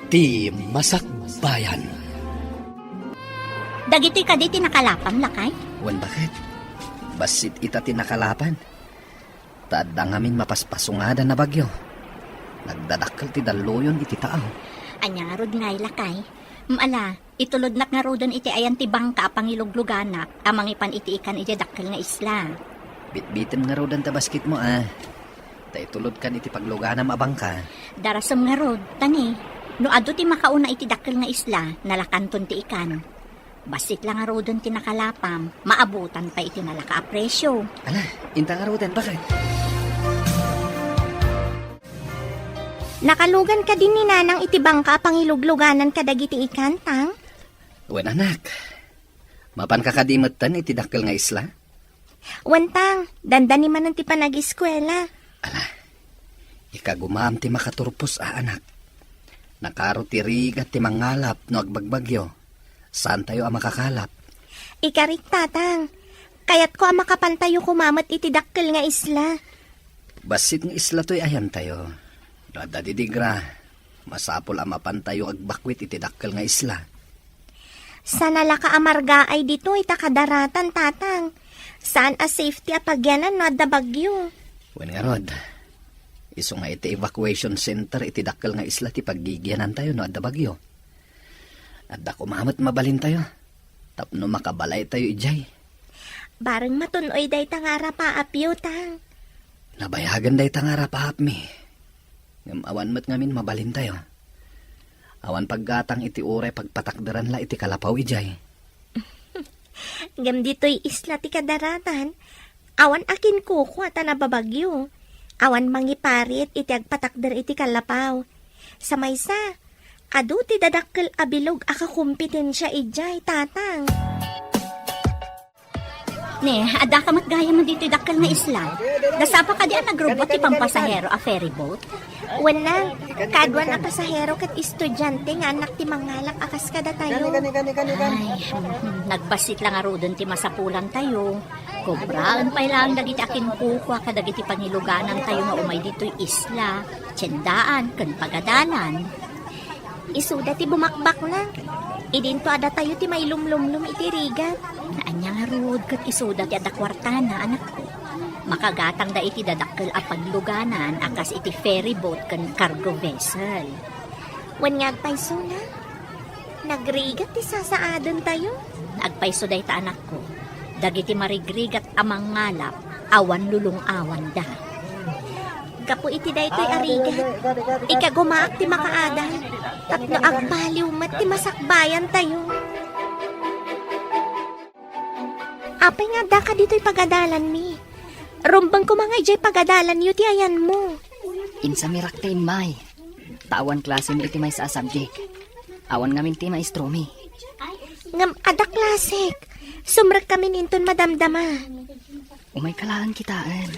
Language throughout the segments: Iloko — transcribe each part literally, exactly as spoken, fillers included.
Ti Masakbayan. Dagitoy kadi ti nakalapam, lakay? Wen, baket? Bassit ita ti nakalapam. Ta adda ngamin mapaspasungada a bagyo. Nagdadakkel ti dalluyon iti taaw. Ania ngarud ngay, lakay? Ala, itulodnak ngaruden iti ayan ti bangka a pangilugluganak a mangipan iti ikan idiay dakkel nga isla. Bitbitem ngaruden ta basketmo, a. Ta itulodkan iti pagluganam a bangka. Darasem ngarud, ta ni, no adu ti makauna iti dakkel nga isla, nalakanton ti ikan. Bassit la ngaruden ti nakalapam, maabutan pay iti nalaka a presio. Ala, inta ngaruden, baket? Nakalugan kadi ni Nanang iti bangka a pangilugluganan kadagiti ikan, Tang? Wen, anak. Mapanka kadi metten iti dakkel nga isla? Wen, Tang, dandani manen ti panagiskuela. Ala, ikagumaam ti makaturpos a anak. Nakaro ti rigat ti mangalap no agbagbagyo. Saantayo a makakalap. Ikarik, Tatang. Kayatko a makapantayo koma met iti dakkel nga isla. Bassit nga isla toy ayantayo. No adda didigra, masapul a mapantayo agbakwit iti dakkel nga isla. Saan a la kaamargaay ditoy ta kadaratan, Tatang. Saan a safety a pagyanan no adda bagyo. Wen ngarud, isu nga iti evacuation center iti dakkel nga isla ti paggigianantayo no adda bagyo. Adda koma met mabalintayo tapno makabalaytayo idiay. Bareng matun-oy dayta nga arapaapyo, Tang. Nabayagen dayta nga arapaapmi. Ngem awan met ngamin mabalintayo. Awan paggatang iti uray pagpatakderan la iti kalapaw idiay. Ngem ditoy isla ti kadaratan, awan a kinkukua ta nababagyo. Awan mangiparit iti agpatakder iti kalapaw. Sa maysa, adu ti dadakkel a bilog a kakompetensia idiay, Tatang. Ne, adda ka met gayam ditoy dakkel nga isla. Nasapa kadi a nagrubbuat ti pampasahero a ferry boat? Wen, Nang, kaaduan a pasahero ket estudiante nga annak ti mangalap a kas kadatayo. Ay, hmm, nagbassit la ngaruden ti masapulantayo. Kobraen pay laeng dagiti akinkukua kadagiti pangiluganantayo nga umay ditoy isla, tiendaan, ken pagadalan. Isuda ti bumakbakna. Idinto a datayo ti mailumlumlum iti rigat. Ania ngarud ket isuda ti adda kuartana, anakko. Makagatangda iti dadakkel a pagluganan a kas iti ferry boat ken cargo vessel. Wen nga agpayso, Nang. Nagrigat ti sasaadentayo. Agpayso dayta, anakko. Dagiti marigrigat a mangalap, awan lulong-awanda. Gapu iti daytoy a rigat, ikagumaak ti makaadal tapno agbaliw met ti masakbayantayo. Apay nga addaka ditoy pagadalanmi? Rumbeng koma nga idiay pagadalanyo ti ayanmo. Insamirak ta immay, ta awan klasem iti maysa a subject. Awan ngamin ti maestromi. Ngem adda klasek. Sumrekkamin inton madamdama. Umayka laeng kitaen.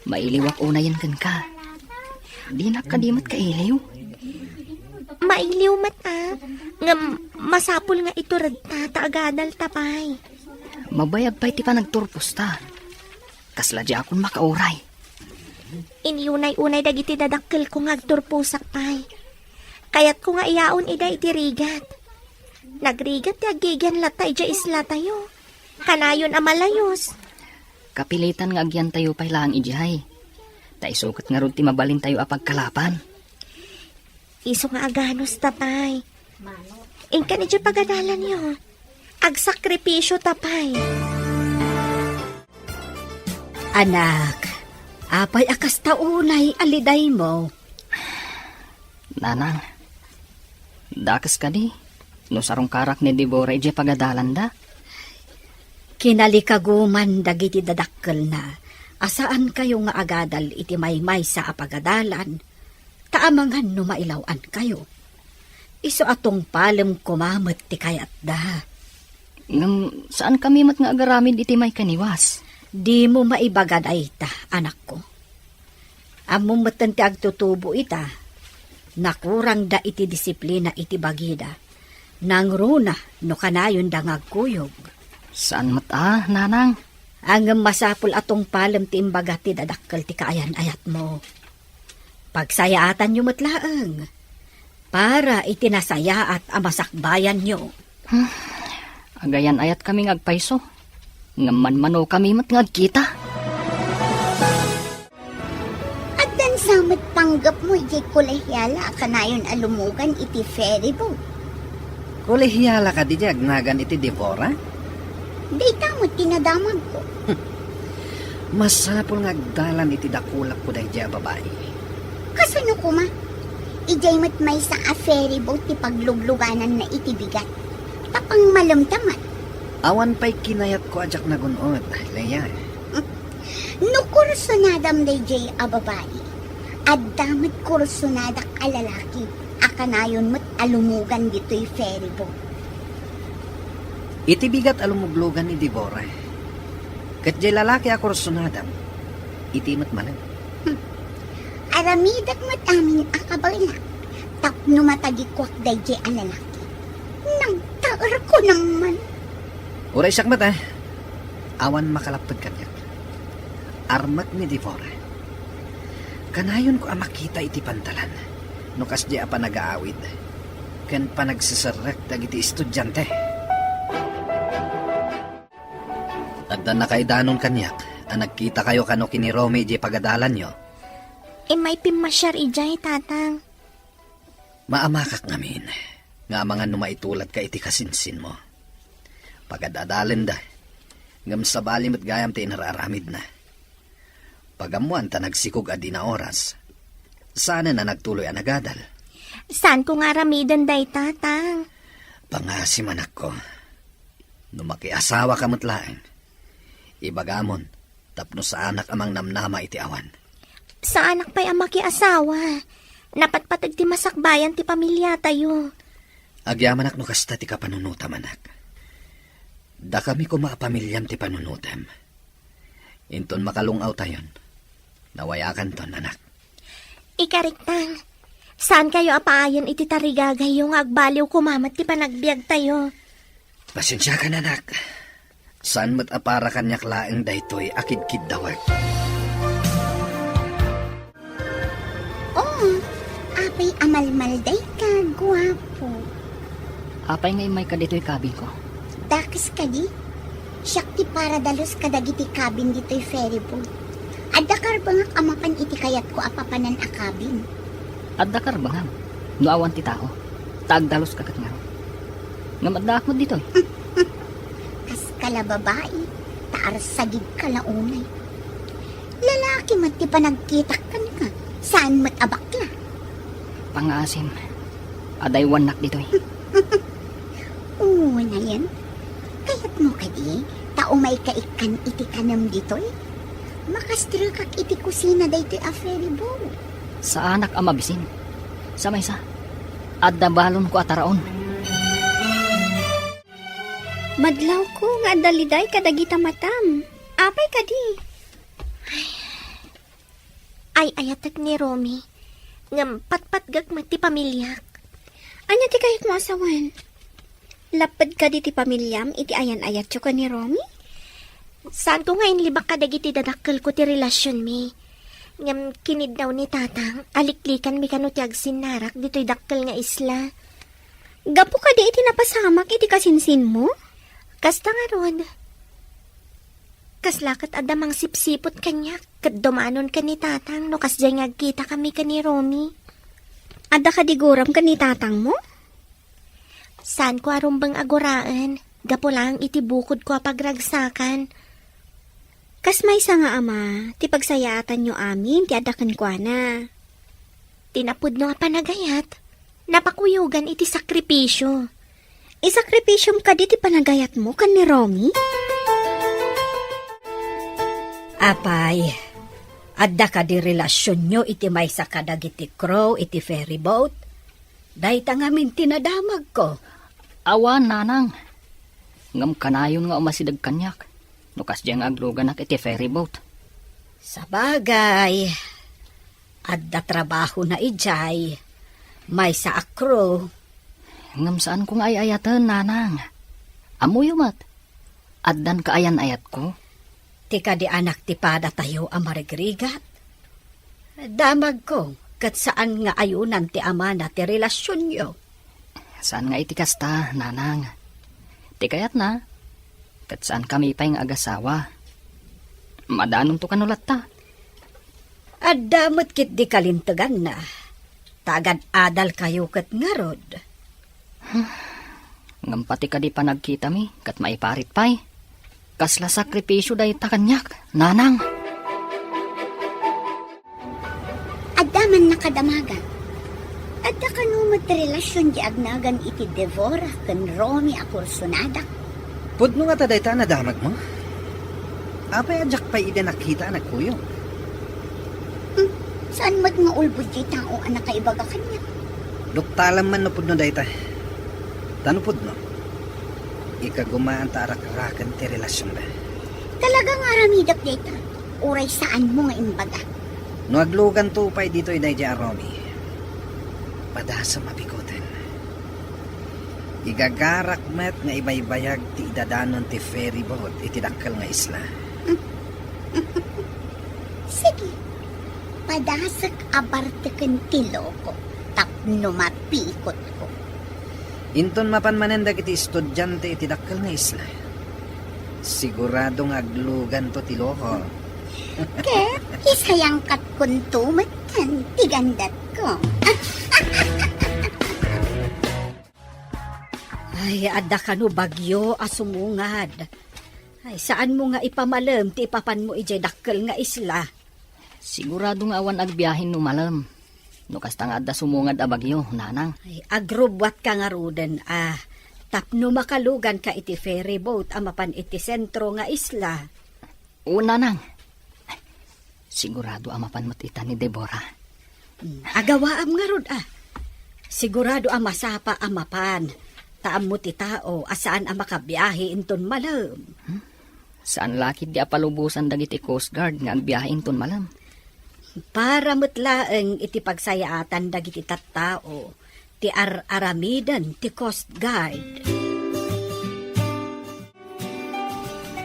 Mailiwak unayen kenka. Dinak kadi met kailiw? Mailiw met a. Ngem masapul nga ituredta ta agadalta pay. Mabayag pay ti panagturposta. Kasla diakon makauray. Inyunay-unay dagiti dadakkelko nga agturposak pay. Kayatko nga iyaon ida iti rigat. Nagrigat ti aggigian latta idiay islatayo. Kanayon a malayus. Kapilitan nga agyantayo pay laeng idiay. Ta isu ket ngarud ti mabalintayo a pagkalapan. Isu nga aganusta pay. Inkan idiay pagadalanyo. Agsakripisyota pay. Anak, apay a kasta unay a lidaymo? Nanang, dakes kadi no sarungkarak ni Deborah idiay pagadalanda? Kinalikaguman dagiti dadakkelna a saankayo nga agadal iti maymaysa a pagadalan, ta amangan no mailaw-ankayo. Isu a tungpalem koma met ti kayatda. Ngem saankami met nga agaramid iti maikaniwas. Dimo maibaga dayta, anakko. Ammom metten ti agtutubo ita, nakurangda iti disiplina iti bagida, nangruna no kanayonda nga agkuyog. Saan met a, nanang. Ngem masapul a tungpalem ti imbaga ti dadakkel ti kaayan-ayatmo. Pagsayaatanyo met laeng. Para iti nasayaat a masakbayanyo. Hmm. Agayan-ayatkami nga agpayso. Ngem manmanokami met nga agkita. Addan sa met panggepmo idiay kolehiala a kanayon a lumugan iti ferry boat. Kolehiala kadi ti agnagan iti Deborah? Dayta met ti nadamagko. Masapul nga agdalan iti dakulakko daydiay a babai. Kasano koma? Idiay met maysa a ferry boat ti pagluglugananna iti bigat. Ta pangmalemta met. Awan pay kinayatko a diak nagun-od, Leia. No kursunadam daydiay a babai, adda met kursunadak a lalaki a kanayon met a lumugan ditoy ferry boat. Iti bigat a lumuglugan ni Deborah, ket diay lalaki a kursunadam, iti met malem. Hmm. Aramidek met amin a kabaelak tapno matagikuak daydiay a lalaki. Nagtaerko naman. Uray siak met, eh. Awan makalapped kaniak. Armek ni Deborah. Kanayonko a makita iti pantalan no kasdiay a panagaawid ken panagseserrek dagiti estudiante. Adda nakaidanon kaniak a nagkitakayo kano ken ni Romy idiay pagadalanyo. Immay pimmasiar idiay, Tatang. Maamakak ngamin nga amangan no maitulad ka iti kasinsinmo. Pagad-adalenda, ngem sabali met gayam ti inararamidna. Pagammoan ta nagsikog a dina oras. Saanen a nagtuloy a nagadal. Saanko nga aramiden dayta, Tang? Pangasim, anakko. No makiasawa ka met laeng, ibagamon tapno saanak a mangnamnama iti awan. Saanak pay a makiasawa. Napatpateg ti masakbayan ti pamiliatayo. Agyamanak no kasta ti kapanunotam, anak. Dakami koma a pamiliam ti panunotem. Inton makalung-awtayon, nawayakanton, anak. Ikarik, Tang, saankayo a paayen iti tarigagayyo nga agbaliw koma met ti panagbiagtayo. Pasensiakan, anak. Saan met a para kaniak laeng daytoy a kidkiddawek. Oh, apay a malmaldayka, guapo. Apay nga immayka ditoy kabinko? Dakes kadi? Siak ti paradalus kadagiti kabin ditoy ferry boat. Adda karbengak a mapan iti kayatko a papanan a kabin. Adda karbengam no awan ti tao, ta agdaluska ket ngarud. Ngem addaak met ditoy. Kaska la babai, ta arsagidka la unay. Lalaki met ti panagkitak kenka, saan met a bakla. Pangaasim, adaywannak ditoy. Unayen, kayatmo kadi ta umayka ikkan iti kanem ditoy? Makastrokak iti kusina daytoy a ferry boat. Saanak a mabisin. Sa maysa, adda balonko a taraon. Madlawko nga adda liday kadagita matam. Apay kadi? Ay, ayatek ni Romy. Ngem patpatgek met ti pamiliak. Ania ti kayatmo a sawen? Lapped kadi ti pamiliam iti ayan-ayatyo ken ni Romy? Saanko nga inlibak kadagiti dadakkelko ti relasionmi. Ngem kiniddaw ni Tatang, aliklikanmi kano ti agsinnarak ditoy dakkel nga isla. Gapu kadi iti napasamak iti kasinsinmo? Kasta ngarud. Kasla ket adda mangsipsiput kaniak, ket dumanon ken ni Tatang no kasdiay nga agkitakami ken ni Romy. Adda kadi guram ken ni Tatangmo? Saanko a rumbeng a guraen, gapu laeng iti bukodko a pagragsakan. Kas maysa nga ama, ti pagsayaatanyo amin ti adda kenkuana. Ti napudno a panagayat, napakuyogan iti sakripisio. Isakripisiom kadi ti panagayatmo ken ni Romy? Apay, adda kadi relasionyo iti maysa kadagiti crew iti ferry boat? Dayta ngamin ti nadamagko. Awan, nanang. Ngem kanayon nga umasideg kaniak no kasdiay nga agluganak iti ferry boat. Sabagay, adda trabahona idiay maysa a crew. Ngem saanko nga ay-ayaten, nanang. Ammoyo met, addan kaayan-ayatko. Ti kadi anak ti padatayo a marigrigat. Damagko, ket saan nga ayunan ti amana ti relasionyo. Saan nga iti kasta, nanang. Ti kayatna, ket saankami pay nga agasawa. Madanonto kano latta. Adda met ketdi kalinteganna. Ta agad-adalkayo ket ngarud. Ngem pati kadi panagkitami, ket maiparit pay. Kasla sakripisio dayta kaniak, nanang. Adda man nakadamaga. Adda kano met relasion di agnagan iti Devora ken Romy a kursonadak? Pudno ngata dayta a nadamagmo? Apay a diak pay idi nakita a nagkuyog? Hmm, saan met nga ulbod diay tao a nakaibaga kaniak? Duktalam man no pudno dayta. Ta no pudno, ikagumaan ta arakraken ti relasionda. Talaga nga aramidek dayta, uray saanmo nga imbaga. No agluganto pay ditoy daydiay a Romy, padasem a bikoten. Igagarak met nga ibaybayag ti idadanon ti ferry boat iti dakkel nga isla. Sige, padasek a barteken ti loko tapno mapikotko. Inton mapan manen dagiti estudiante iti dakkel nga isla, sigurado nga agluganto ti loko. Ket isayangkatkonto metten ti gandatko. Ay, adda kano bagyo a sumungad. Ay, saanmo nga ipamalem ti ipapanmo idiay dakkel nga isla? Sigurado nga awan agbiahe no malem. No kasta nga adda sumungad a bagyo, nanang. Ay, agrubbuatka ngaruden a tapno makaluganka iti ferry boat a mapan iti sentro nga isla. O, nanang. Sigurado a mapan met ita ni Deborah. Hmm, agawaam ngarud, a. Sigurado a masapa a mapan. Ta ammo ti tao a saan a makabiahe inton malem. Hmm? Saan la ketdi a palubosan dagiti Coast Guard nga agbiahe inton malem. Para met laeng iti pagsayaatan dagiti tattao ti ar-aramiden ti Coast Guard.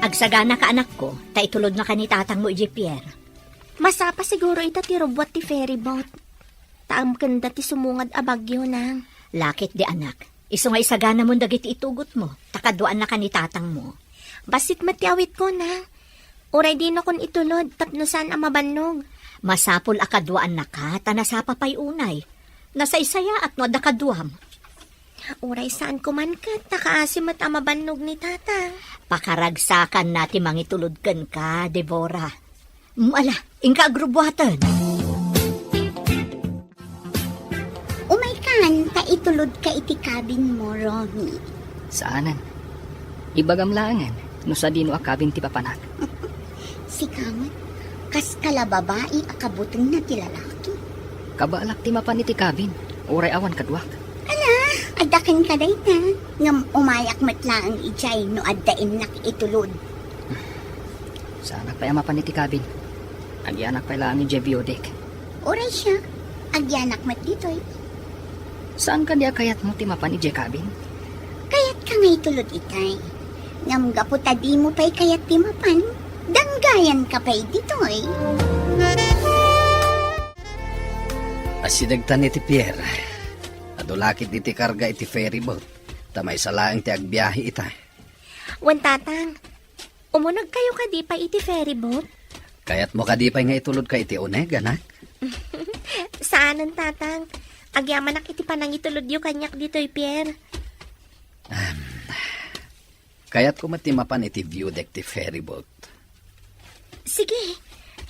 Agsaganaka, anakko, ta itulodnaka ni tatangmo idiay pier. Masapa siguro ita ti rubbuat ti ferry boat. Ta amkenda ti sumungad a bagyo, nang. La ketdi, anak. Isu nga isaganamon dagiti itugotmo, ta kaduaannaka ni tatangmo. Bassit met ti awitko, nang. Uray dinakon itulod tapno saan a mabannog. Masapul a kaduaannaka, ta nasapa pay unay. Nasaysayaat no adda kaduam. Uray saanko man ket, ta kaasi met a mabannog ni tatang. Pakaragsakanna ti mangitulod kenka, Deborah. Mm, ala, inka agrubbuaten. Umaykan, ta itulodka iti cabinmo, Romy. Saanen. Ibagam laengen no sadino a cabin ti papanak. Sika met, kaska la babai a kabutengna ti lalaki. Kabaelak ti mapan iti cabin, uray awan kaduak. Ala, adda kenka dayta, ngem umayak met laeng idiay no adda innak itulod. Saanak pay a mapan iti cabin. Agyanak pay laeng idiay view deck. Uray siak, agyanak met ditoy. Saan kadi a kayatmo ti mapan idiay cabin? Kayatka nga itulod itay. Ngem gapu ta dimo pay kayat ti mapan, danggayanka pay ditoy. Asidegtan iti pier. Adu la ketdi ti karga iti ferry boat, ta maysa laeng ti agbiahe ita. Wen, tatang, umunegkayo kadi pay iti ferry boat? Kayatmo kadi pay nga itulodka iti uneg, anak? Saanen, tatang. Agyamanak iti panangitulodyo kaniak ditoy pier. Am, kayatko met ti mapan iti view deck ti ferry boat. Sige.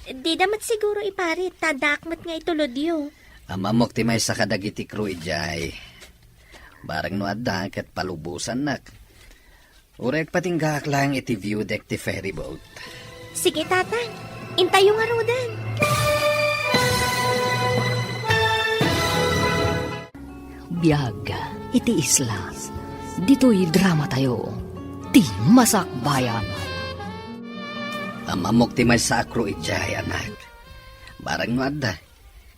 Dida met siguro iparit, ta addaak met nga itulodyo. Am-ammok ti maysa kadagiti crew idiay. Bareng no adda, ket palubosannak. Uray agpatinggaak laeng iti view deck ti ferry boat. Sige, tatang. Intayo ngaruden. Biag iti isla. Ditoy dramatayo, ti Masakbayan. Am-ammok ti maysa a crew idiay, anak. Bareng no adda,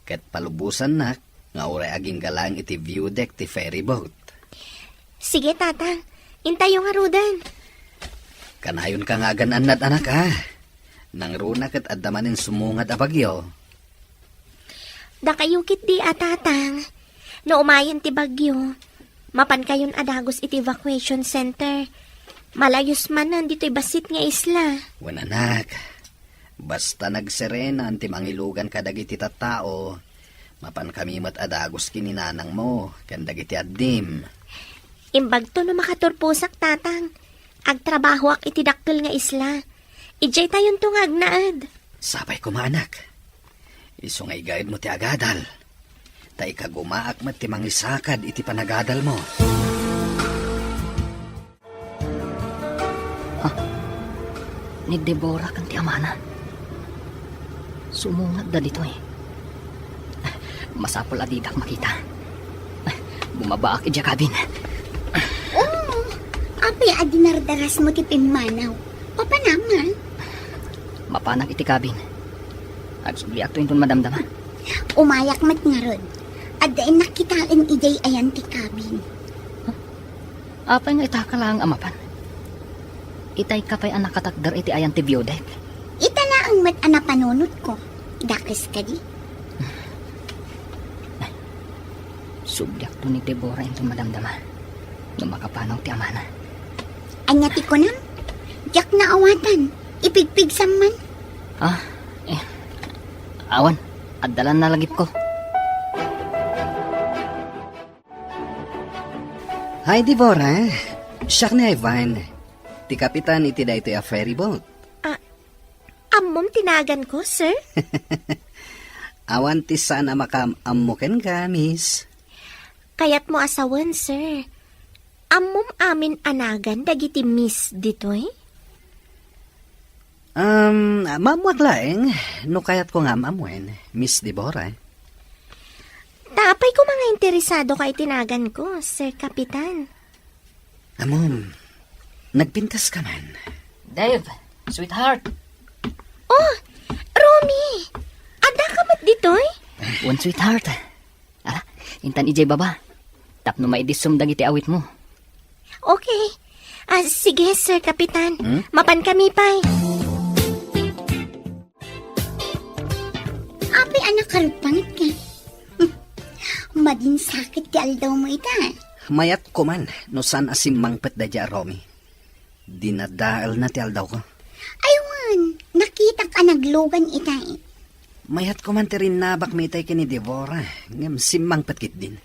ket palubosannak nga uray agingga laeng iti view deck ti ferry boat. Sige, tatang. Intayo ngaruden. Kanayonka nga agan-annad, anak, a. Nangruna ket adda manen sumungad a bagyo. Dakayo ketdi a tatang, no umayen ti bagyo, mapankayon a dagus iti evacuation center. Malayos manen ditoy bassit nga isla. Wen, anak, basta nagserenan ti mangilugan kadagiti tattao, mapankami met a dagus ken ni nanangmo ken dagiti addim. Imbagto no makaturposak, tatang. Agtrabahoak iti dakkel nga isla. Idiaytayonto nga agnaed. Sapay koma, anak. Isu nga igaedmo ti agadal. Ta ikagumaak met ti mangisakad iti panagadalmo. Ha? Ni Deborah ken ti amana. Sumungadda ditoy. Masapul a didak makita. Bumabaak idiay cabin. Oh, apay a dinardarasmo ti pimmanaw? Papanam, ha? Mapanak iti cabin. Agsubliakto inton madamdama. Umayak met ngarud. Adda innak kitaen idiay ayan ti cabin. Apay nga itaka laeng a mapan? Itayka pay a nakatakder iti ayan ti view deck? Ita laeng met a napanunotko. Dakes kadi? Subliakto ni Deborah inton madamdama no makapanaw ti amana. Ania ti kunam? Diak naawatan. Ipigpigsam man. Ah, eh. Awan, adda la nalagipko. Hi, Deborah. Siak ni Ivan, ti kapitan iti daytoy a ferry boat. Ah, ammom ti naganko, sir? Awan ti saan a makaam-ammo kenka, miss. Kayatmo a sawen, sir. Ammom amin a nagan dagiti miss ditoy? Um, maammoak laeng no kayatko nga am-ammoen, Miss Deborah. Ta apay koma nga interesado ka iti naganko, Sir Kapitan? Ammom, nagpintas ka man. Dave, sweetheart. Oh, Romy! Adda ka met ditoy? Wen, sweetheart. Ala, intan idiay baba. Tapno maidissom dagiti awitmo. Okay. Ah, sige, Sir Kapitan. Hmm? Mapan kami pay. Apay a nakaruppanget ka? Madinsakit ti aldawmo ita. Mayat ko man no saan a simmangpet daydiay a Romy. Dinadaelna ti aldawko. Ay wen, nakitak a naglugan itay. Mayat ko man ti rinnabakmi itay ken ni Deborah, ngem simmangpet ketdin.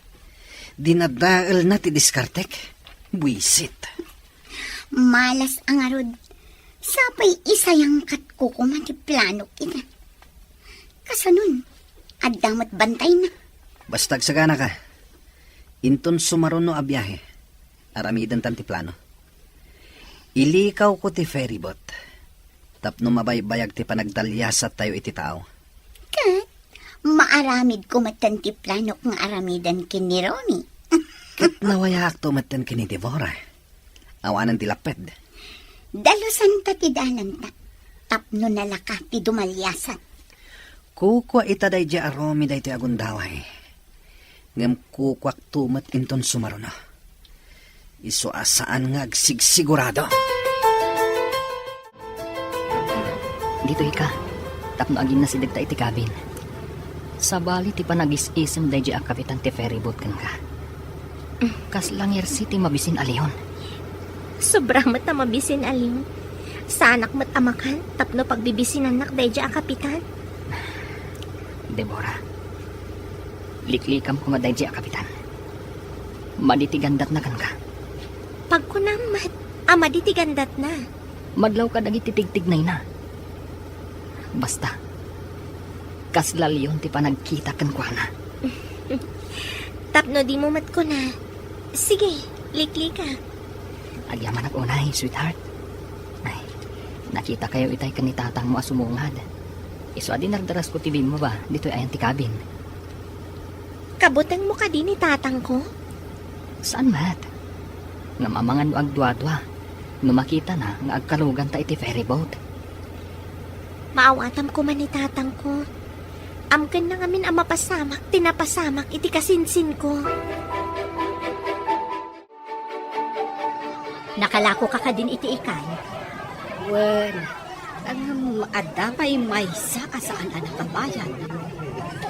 Dinadaelna ti diskartek. Buisit. Malas a ngarud. Sapay isayangkatko koma ti planok ita. Kasanon, adda met bantayna. Basta agsaganaka. Inton sumaruno a biahe, aramidentan ti plano. Ilikawko ti ferryboat tapno mabaybayag ti panagdaliasattayo iti tao. Ket maaramidko metten ti planok nga aramiden ken ni Romy. Ket nawayaakto metten ken ni Deborah. Awanen ti lapped. Dalusanta ti dalanta tapno nalaka ti dumaliasat. Kukua ita daydiay a Romy daytoy a gundaway. Ngem kukuakto met inton sumaruno. Isu a saan nga agsigsigurado. Ditoy ka, tapno aginnasidegta iti cabin. Sabali ti panagis-isem daydiay a kapitan ti ferryboat kenka. Kasla ngersi ti mabisin a leon. Sobra met a mabisin a leon. Saanak met a makan tapno pagbibisinannak daydiay a kapitan. Deborah, liklikam koma daydiay a kapitan. Madi ti gandatna kenka. Pagkunam met a madi ti gandatna. Madlaw kadagiti tigtignayna. Basta, kasla leon ti panagkita kenkuana. Tapno dimo met kuna. Sige, liklika. Agyamanak unay, sweetheart. Ay, nakitakayo itay ken ni tatangmo a sumungad. Isu a dinardarasko ti bimmaba ditoy ayan ti cabin. Kabutengmo kadi ni tatangko? Saan met? Ngem amangan no agduadua no makitana nga agkaluganta iti ferryboat. Maawatam koma ni tatangko. Amkenna ngamin a mapasamak ti napasamak iti kasinsinko. Nakalakoka kadin iti ikay? Wen, ngem adda pay maysa a saan a nakabayad.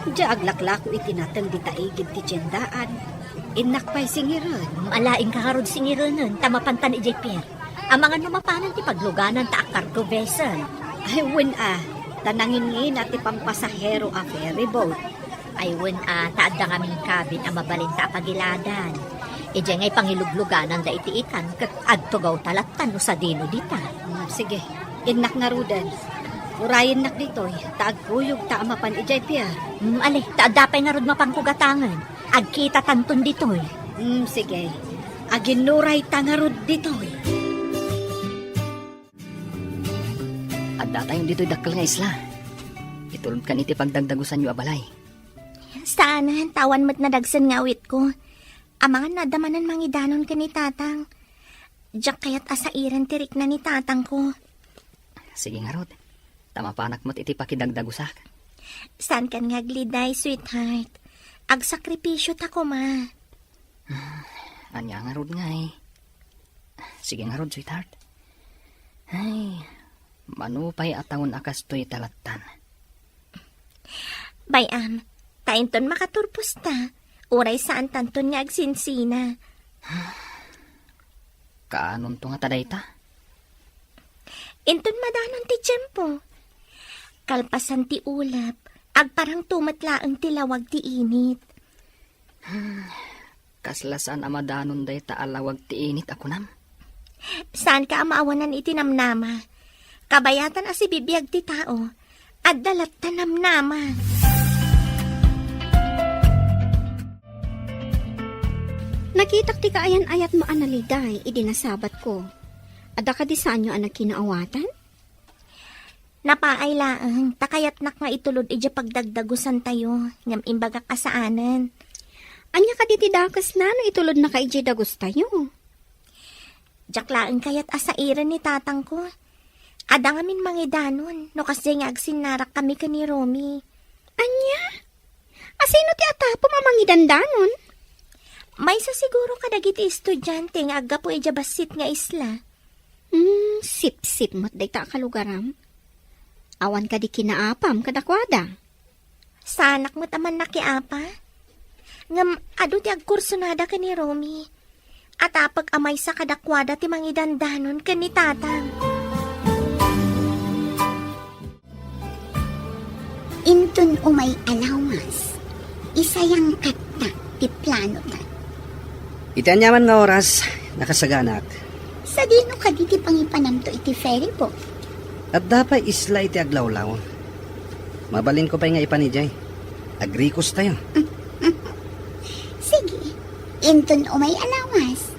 Diay aglaklako iti nateng dita igid ti tiendaan, innak pay singiren. Ala, inka ngarud singirenen, ta mapantan idiay pier. Amangan no mapanan ti pagluganan ta a cargo vessel. Ay, wen a, ta nanginngina ti pampasahero a ferry boat. Ay, wen a, ta adda ngamin cabin a mabalinta a pagiladan. Idiay nga ipangiluglugananda iti ikan, ket agtugawta latta no sadino dita. Hmm, sige, innak ngaruden. Urayennak ditoy, ta agkuyogta a mapan idiay pier. Hmm, ali, ta adda pay ngarud mapanko gatangen. Agkitatanton ditoy. Hmm, sige. Aginnurayta ngarud ditoy. Addatayon ditoy dakkel nga isla. Itulodkan iti pagdagdagusanyo a balay. Saanen, ta awan met nadagsen nga awitko. Amangan no adda manen mangidanon ken ni tatang. Diak kayat a sairen ti rikna ni tatangko. Sige ngarud, ta mapanak met iti pakidagdagusak. Saankan nga agliday, sweetheart. Agsakripisio ta koma. Ania ngarud ngay? Sige ngarud, sweetheart. Ay, mano pay a tawen a kastoy ta lattan. Bay-am, ta inton makaturposta, uray saantanton nga agsinsina. Kaanonto ngata dayta? Inton madanon ti tiempo. Kalpasan ti ulep, agparangto met laeng ti lawag ti init. Kasla saan a madanon dayta a lawag ti init a kunam? Saanka a maawanan iti namnama. Kabayatan a sibibiag ti tao, adda latta namnama. Nakitak ti kaayan-ayatmo a naliday idi nasabatko. Adda kadi saanyo a nagkinaawatan? Napaay laeng, ta kayatnak nga itulod idiay pagdagdagusantayo, ngem imbagak a saanen. Ania kadi ti dakesna no itulodnaka idiay dagustayo? Diak laeng kayat a sairen ni tatangko. Adda ngamin mangidanon, no kasdiay nga agsinnarakkami ken ni Romy. Ania? Asino ti atapom a mangidandanon? Maysa siguro kadagiti estudiante nga aggapu idiay bassit nga isla. Hmm, sipsip met dayta a kalugaram. Awan kadi kinaapam kadakuada? Saanak met a mannakiapa. Ngem adu ti agkursonada ken ni Romy. Atapek a maysa kadakuada ti mangidandanon ken ni tatang. Inton umay a lawas, isayangkatta ti planota. Iti aniaman nga oras, nakasaganak. Sadino kadi ti pangipanamto iti ferry boat? Adda pay isla iti aglawlaw. Mabalinko pay nga ipan idiay. Agrikostayo. Sige, inton umay a lawas,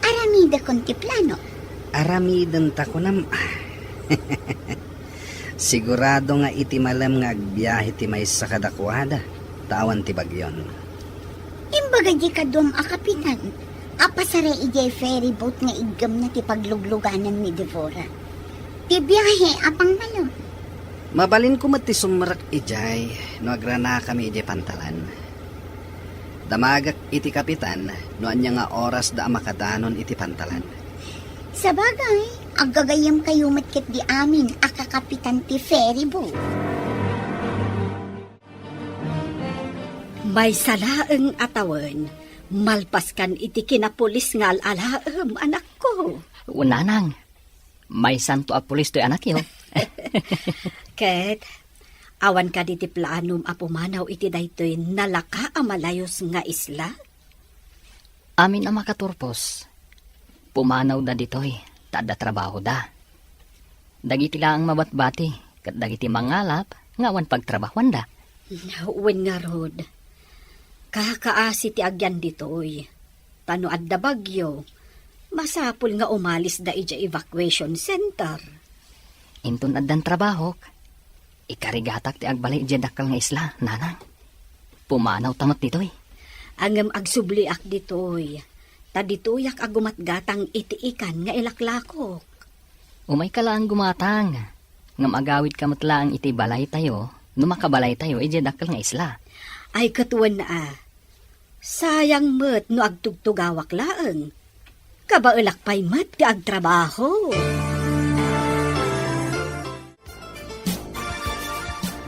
aramidekon ti plano. Aramidenta kunam. Sigurado nga iti malem nga agbiahe ti maysa kadakuada, ta awan ti bagyon. Imbaga di kaduam a kapitan a pasara idiay ferry boat nga iggemna ti paglugluganan ni Devora. Ti biahe a pangmalem. Mabalinko met ti sumrek idiay no agranakami idiay pantalan. Damagek iti kapitan no ania nga orasda a makadanon iti pantalan. Sabagay, aggagayyemkayo met ketdi amin a kakapitan ti ferry boat. Maysa laeng a tawen, malpaskan iti kinapulis nga al-alaem, anakko. Nanang, maysanto a pulis toy anakyo. Ket, awan kadi ti planom a pumanaw iti daytoy nalaka a malayus nga isla? Amin a makaturpos, pumanawda ditoy, ta adda trabahoda. Dagiti laeng mabatbati, ket dagiti mangalap nga awan pagtrabahoanda. Wen ngarud, kakaasi ti agyan ditoy. Ta no adda bagyo, masapul nga umalisda idiay evacuation center. Inton addan trabahok, ikarigatak ti agbalay idiay dakkel nga isla, nanang. Pumanawta met ditoy. Ngem agsubliak ditoy, ta ditoyak a gumatgatang iti ikan nga ilaklakok. Umayka laeng gumatang, ngem agawidka met laeng iti balaytayo no makabalaytayo idiay dakkel nga isla. Ay, ket wen a, sayang met no agtugtugawak laeng. Kabaelak pay met ti agtrabaho.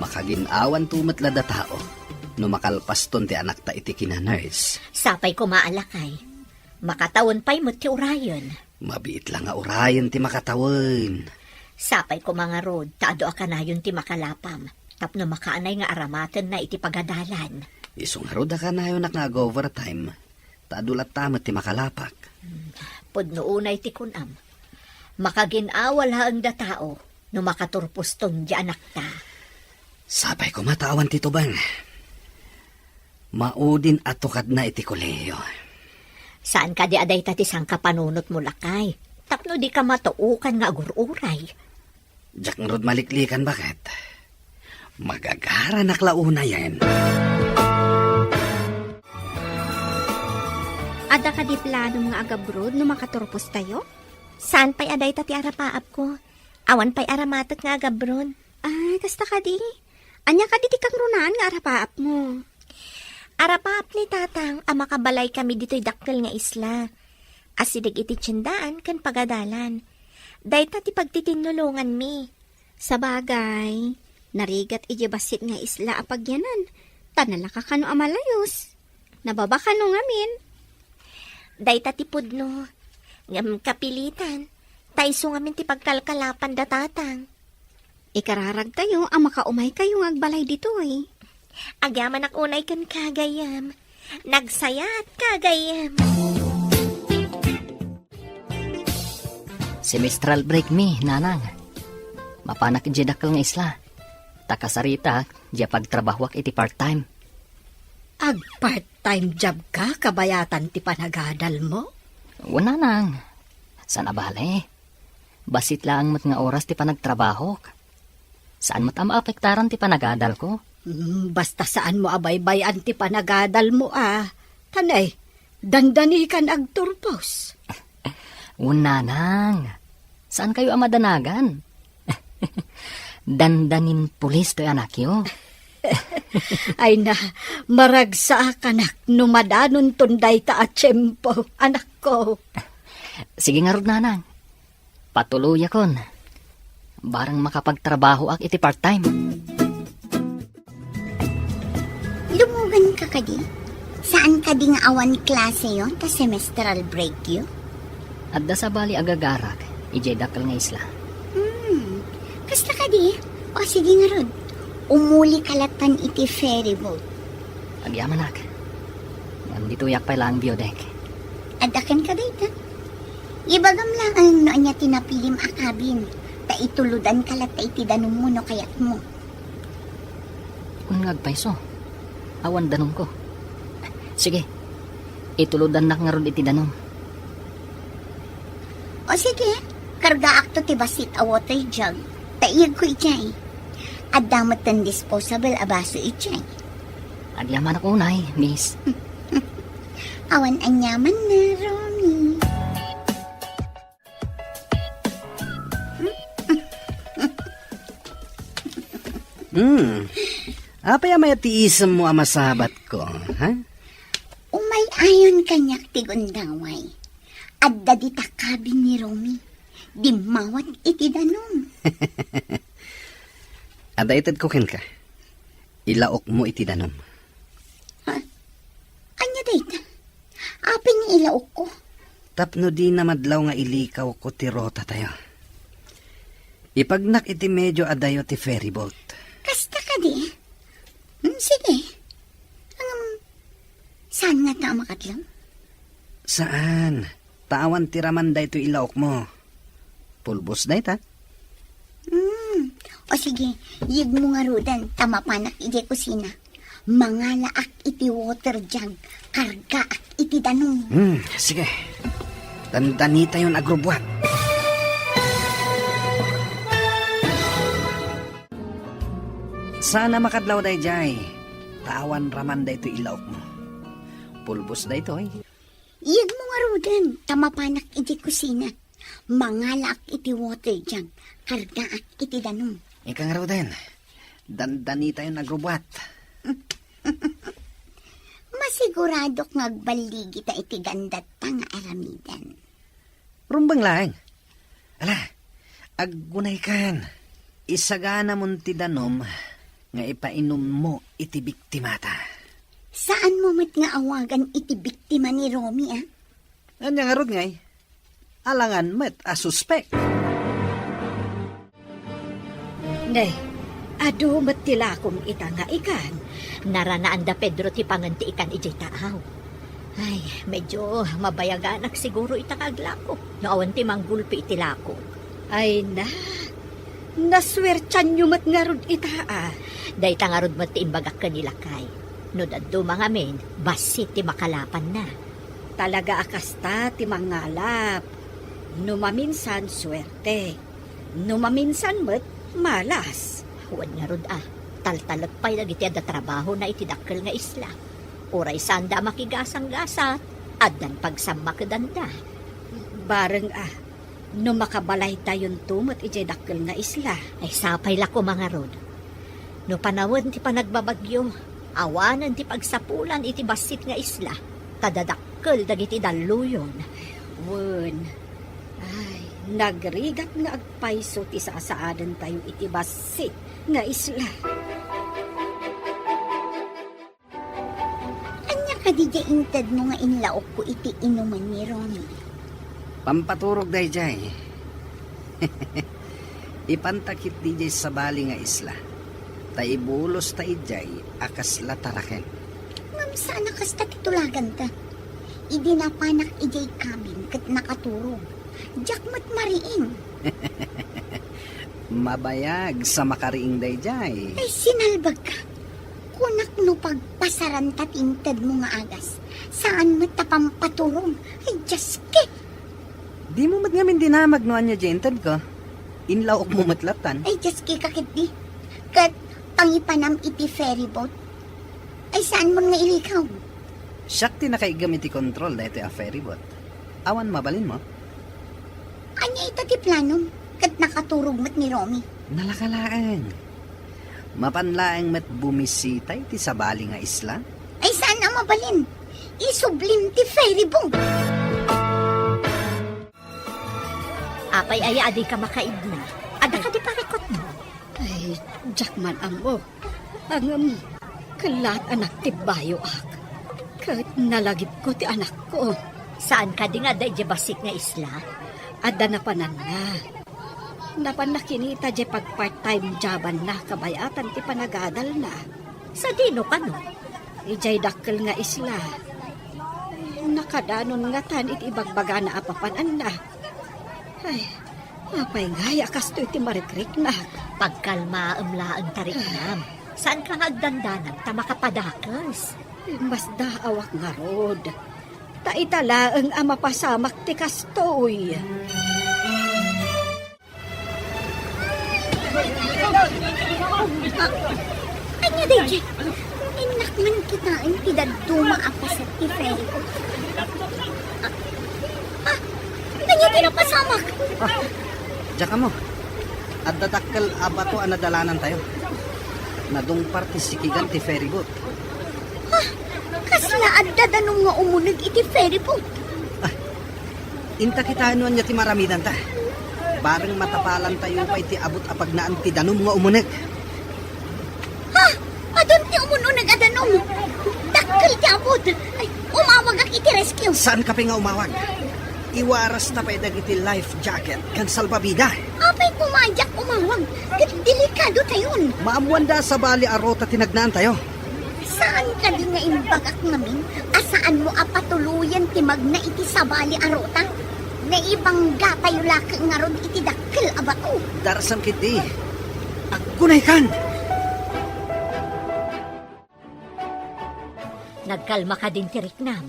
Makagin-awanto met la datao. no makalpaston ti anakta iti kina-nurse. Sapay koma a lakay. Makatawen pay met ti urayen. Mabiit la nga urayen ti makatawen. Sapay koma ngarud ta adu a kanayon ti makalapam tapno makaanay nga aramatenna iti pagadalan. Isu ngarud a kanayonak nga ag-overtime, ta adu latta met ti makalapak. Hmm, pudno unay ti kunam. Makagin-awa laeng da tao no makaturposton di anakta. Sapay koma ta awan ti tubeng. Maudin a tukadna iti kolehiyo. Saan kadi a dayta ti sangkapanunotmo, lakay? Tapno dika matuokan nga agur-uray. Diak ngarud maliklikan, baket. Magagaranak la unayen. Adda kadi planom nga agabroad no makaturpostayo? Saan pay a dayta ti arapaapko? Awan pay aramatek nga agabroad. Ah, kasta kadi? Ania kadi ti kangrunaan nga arapaapmo? Arapaap ni Tatang a makabalaykami ditoy dakkel nga isla. Asideg iti tiendaan ken pagadalan. Dayta ti pagtitinnulonganmi. Sabagay, narigat idiay bassit nga isla a pagyanan, ta nalaka kano a malayus. Nababa kano ngamin. Dayta ti pudno. Ngem kapilitan, ta isu ngamin ti pagkalkalapan da Tatang. Ikararagtayo a makaumaykayo nga agbalay ditoy. Agyamanak unay kenka, gayyem. Nagsayaatka, gayyem. Semestral break mi, Nanang. Mapanak idiay dakkel nga isla. Ta kasaritak, diay pagtrabahoak iti part-time. Ag-part-time job ka, kabayatan ti panagadalmo? Wen, Nanang. Saan a bale. Bassit laeng met nga oras ti panagtrabahok. Saan met a maapektaran ti panagadalko. Hmm, basta saanmo a baybay-an ti panagadalmo a. Tanay, dandanikan agturpos. Wen, Nanang. Saankayo a madanagan. Dandanin pulis toy anakyo. Ay na, maragsakanak no madanonton dayta a tiempo, anakko. Sige ngarud, Nanang. Patuloyakon. Barang makapagtrabahoak iti part-time. Lumugan ka kadi? Saan kadi nga awan klaseyo ta semestral break yo? Adda sabali agagarak idiay dakkel nga isla. Hmm, kasta kadi? O sige ngarud, umuli ka lattan iti ferry boat. Agyamanak. Ngem ditoyak pay laeng view deck. Adda kenka dayta? Ibagam laeng no ania ti napilim a cabin, ta itulodanka latta iti danummo no kayatmo. Wen nga agpayso, awan danumko. Sige, itulodannak ngarud iti danum. O sige, kargaakto ti bassit a water jug, ta iyegko idiay. Adda metten disposable a baso idiay. Agyamanak unay, miss. Awan aniamanna, Romy. Hmm. Apay a mayat ti isemmo a masabatko, ha? Umay-ayon kaniak ti gundaway. Adda dita cabin ni Romy. Dimmawat iti danum. Adda itedko kenka. Ilaokmo iti danum. Ha? Ania dayta? Apay nga ilaokko? Tapno dina madlaw nga ilikawko ti rotatayo. Ipagnak iti medio adayo ti ferry boat. Kasta kadi? Hmm, sige. Ngem, saan ngata a makadlaw? Saan? Ta awan ti raman daytoy ilaokmo. Pulbos dayta. Hmm. O sige, iyegmo ngaruden ta mapanak idiay kusina. Mangalaak iti water jug, kargaak iti danum. Hmm, sige. Dandanitayon agrubuat. Saan a makadlaw daydiay, ta awan raman daytoy ilaokmo. Pulbos daytoy. Iyegmo ngaruden ta mapanak idiay kusina. Mangalaak iti water jug, kargaak iti danum. Ika ngaruden, dandanitayon agrubuat. Masiguradok nga agballigita iti gandatta nga aramiden. Rumbeng laeng. Ala, aggunaykan. Isaganamon ti danum, nga ipainummo iti biktimata. Saanmo met nga awagan iti biktima ni Romy, a? Ania ngarud ngay? Alangan met a suspek. Ne, adu met ti lakom ita nga ikan. Naranaan da Pedro ti pangen ti ikan idiay taaw. Ay, medyo mabayaganak siguro ita nga aglako no awan ti manggulpi iti lako. Ay na, nasuertianyo met ngarud ita, a. Dayta ngarud met ti imbagak ken ni lakay. No dadduma ngamin, bassit ti makalapanna. Talaga a kasta ti mangalap. No maminsan, suerte. No maminsan met, malas. Wen ngarud a, taltalek pay dagiti adda trabahona iti dakkel nga isla. Uray saanda a makigasanggasat, addan pagsammakedanda. Bareng a, no makabalaytayonto met idiay dakkel nga isla. Ay, sapay la koma ngarud. No panawen ti panagbabagyo, awanen ti pagsapulan iti bassit nga isla, ta dadakkel dagiti dalluyon. Wen, ay, nagrigat nga agpayso ti sasaadentayo iti bassit nga isla. Ania kadi diay intedmo nga inlaokko iti inumen ni Romy? Pampaturog daydiay. Ipanta ketdi diay sabali nga isla, ta ibulosta idiay a kasla taraken. Ngem saan a kasta ti tulaganta. Idi napanak idiay cabin ket nakaturog, diak met mariing. Mabayag sa makariing daydiay. Ay, sinalbagka. Kunak no pagpasaranta ti intedmo nga agas, saan met ta pampaturog. Ay, Dios ki! Dimo met ngamin dinamag no ania diay intedko. Inlaokmo met lattan. Ay, Dios ki, kaketdi. Ket pangipanam iti ferry boat. Ay, saan mo nga ilikaw? Siak ti nakaiggem iti kontrol daytoy a ferry boat. Awan mabalinmo? Ania ita ti planom? Ket nakaturog met ni Romy. Nalaka laeng. Mapan laeng met bumisita iti sabali nga isla? Ay, saan a mabalin? Isublim ti ferry boat. Apay aya a dika makaidna? Adda kadi parikutmo? Ay, diak man ammo. Ngem, kellaat a nagtibbayoak. Ket nalagipko ti anakko. Saan kadi nga adda idiay bassit nga isla? Adda napananna. Napanna kinita diay pag-part-time jobanna kabayatan ti panagadalna. Sadino kano? Idiay dakkel nga isla. Nakadanon ngatan iti ibagbagana a papananna. Ay, apay ngay a kastoy ti marikriknak? Pagkalmaem laeng, tariknam. Saanka nga agdandanag ta makapadakes? Masdaawak ngarud. Ta ita laeng a mapasamak ti kastoy. Ah, ania daydiay? Innak man kitaen ti dadduma a paset ti ferry boat. Ah, ah, ania ti napasamak? Ah, diak ammo. Adda dakkel a bato a nadalanantayo. Nadungpar ti sikigan ti ferry boat. Ah, kasla adda danum nga umuneg iti ferry boat? Ah, inta kitaen no ania ti maaramidanta. Bareng matapalantayo pay ti abut a pagnaan ti danum nga umuneg. Ha? Adun ti umun-uneg a danum. Dakkel ti abut. Ay, umawagak iti rescue. Saanka pay nga umawag. Iwarasta pay dagiti life jacket ken salbabida. Apay koma diak umawag? Ket delikado tayon. Maammoanda a sabali a ruta ti nagnaantayo. Saan kadi nga imbagak ngamin a saanmo a patuloyen ti magna iti sabali a ruta? Naibanggatayo la ket ngarud iti dakkel a bato. Darasam ketdi. Aggunaykan! Nagkalma kadin ti riknam?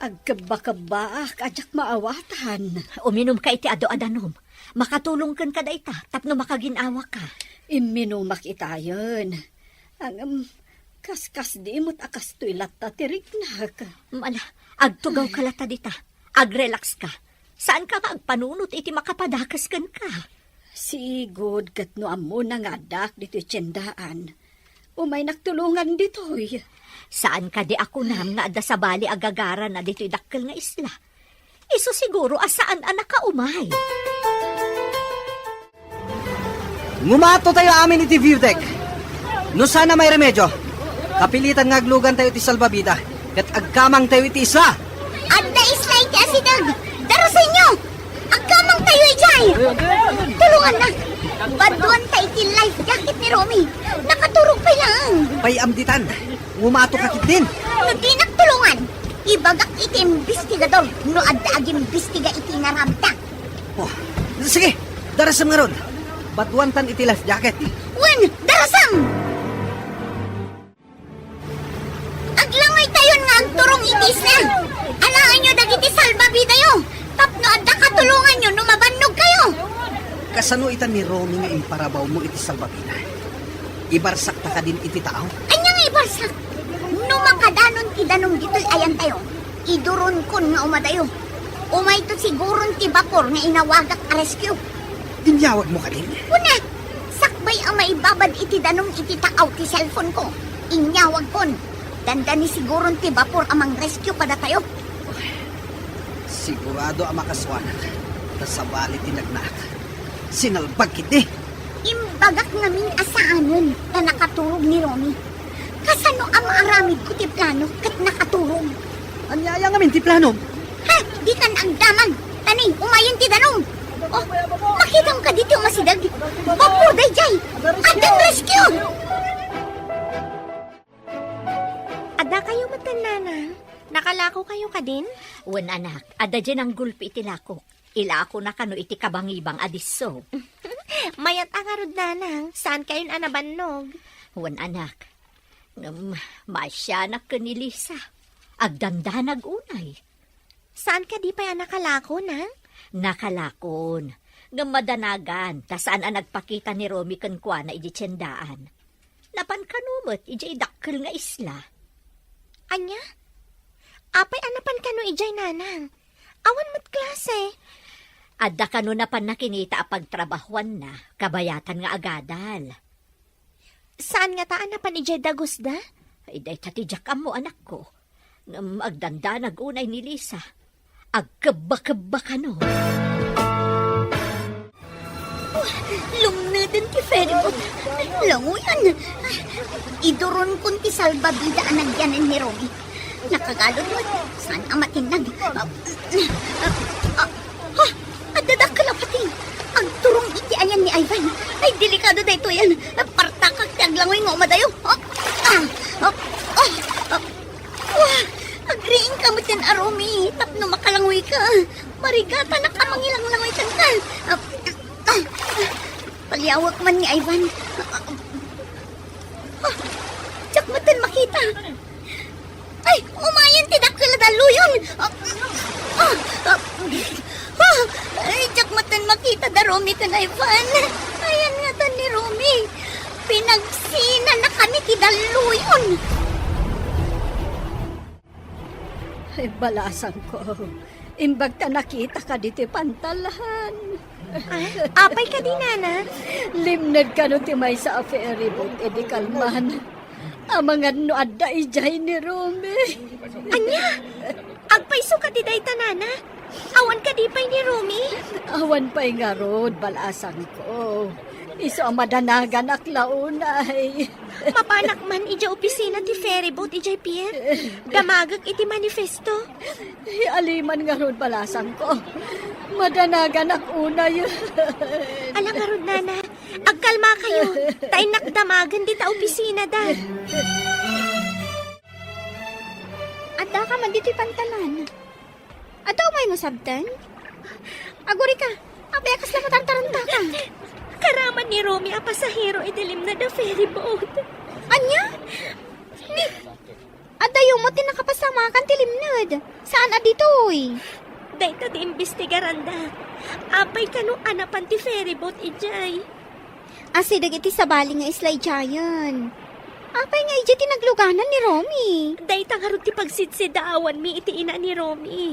Agkebba-kebbaak a diak maawatan. Uminumka iti adu a danum. Makatulong kenka dayta tapno makagin-awaka. Imminumak itayen. Ngem, kaskasdi met a kastoy latta ti riknak. Ala, agtugawka latta dita. Agrelaxka. Saanka nga agpanunot iti makapadakes kenka? Sigud ket no ammona nga addaak ditoy tiendaan, umaynak tulongan ditoy. Saan kadi a kunam nga adda sabali a gagarana ditoy dakkel nga isla? Isu siguro a saan a nakaumay. Ngumato tayo amin iti view deck. No saan a mairemedio, kapilitan nga aglugan tayo iti salbabida ket agkamang tayo iti isla. Adda isla iti asideg. Darasenyo! Agkamang tayo idiay! Tulonganna! Baduanta iti life jacket ni Romy. Nakaturog pay laeng. Pay-am ditan. Ngumato ka ketdin. No dinak tulongan, ibagak iti imbestigador no adda agimbestiga iti inaramidta. Oh, sige, darasem ngarud. Baduantan iti life jacket. Wen, darasem! Aglangoy tayon nga agturong iti isla. Alaenyo dagiti salbabidayo tapno adda katulonganyo no mabannog kayo. Kasano ita ni Romy nga imparabawmo iti salbabida? Ibarsak ta kadin iti taaw? Ania nga ibarsak? No makadanon ti danum ditoy ayantayo, iduronkon nga umadayo. Umayto siguron ti bapor nga inawagak a rescue. Inyawagmo kadin? Kuna, sakbay a maibabad iti danum iti taaw ti cellphone ko, inyawagkon. Dandani siguron ti bapor a mangrescue kadatayo. Sigurado a makasuanak, ta sabali ti nagnaak. Sinalbag ketdi. Imbagak ngamin a saanen ta nakaturog ni Romy. Kasano a maaramidko ti plano ket nakaturog? Ania aya ngamin ti planom? Ha? Dikan agdamag. Tani, umayen ti danum. Oh, makitam kadi ti umasideg? Bapor daydiay. Addan rescue! Adda kayo metten, nanang? Nakalako kayo kadin? Wen, anak, adda diay nanggulpi iti lakok. Ilakona kano iti kabangibang a disso. Mayat a ngarud, nanang, saan kayon a nabannog? Wen, anak, ngem maasianak ken ni Lisa. Agdandanag unay. Saan kadi pay a nakalako, nang? Nakalakon. Ngem madanagan, ta saan a nagpakita ni Romy kenkuana idiay tiendaan. Napan kano met idiay dakkel nga isla. Ania? Apay a napan kano idiay, nanang? Awan met klase. Adda kano napanna kinita a pagtrabahuanna, kabayatan nga agadal. Saan ngata a napan idiay dagusda? Ay, dayta ti diak ammo, anakko. Ngem agdandanag unay ni Lisa. Agkebba-kebba kano. Oh, lumneden ti ferryboat. Languyan. Iduronkon ti salbabida a nagyanen ni Romy. Nakagalud met. Saan a matinnag? Ah, ah, ah, ah, adda dakkel a pating. Agturong iti ayan ni Ivan. Ay, delikado daytoyen. Partakak ti aglangoy nga umadayo. Ah, ah, ah, ah, ah. Wah! Agriingka metten a Romy tapno makalangoyka. Marigatanak a mangilanglangoy kenka. Ah, ah, ah. Paliawek man ni Ivan. Ah, ah, ah. Diak metten makita. Ay, umayen ti dakkel a dalluyon. Ah, ah, ah. Ah, ay, diak metten makita da Romy ken Ivan. Ayan ngatan ni Romy. Pinagsinanakami ti dalluyon. Ay, balasangko. Imbag ta nakita kadi ti pantalan. Ah, apay kadi, nana? Limned kano ti maysa a ferryboat idi kalman. Amangan no adda idiay ni Romy. Ania? Agpayso kadi dayta, nana? Awan kadi pay ni Romy? Awan pay ngarud, balasangko. Isu a madanaganak la unay. Mapanak man idiay opisina ti ferryboat idiay pier. Damagek iti manifesto. Aliman ngarud, balasangko. Madanaganak unay. Ala ngarud, nana. Agkalma kayo. Ta innak damagen dita opisina da. Adda ka man ditoy pantalan. Adda umaymo sabten? Agurika, apay a kasla matartaranta ka? Karaman ni Romy a pasahero iti limned a ferryboat. Ania? Ni, addayo met ti nakapasamakan ti limned. Saan a ditoy? Dayta ti imbestigaranda. Apay kano a napan ti ferryboat idiay? Asideg iti sabali nga isla idiayen. Apay nga idiay ti nagluganan ni Romy? Dayta ngarud ti pagsidsidaawanmi iti ina ni Romy.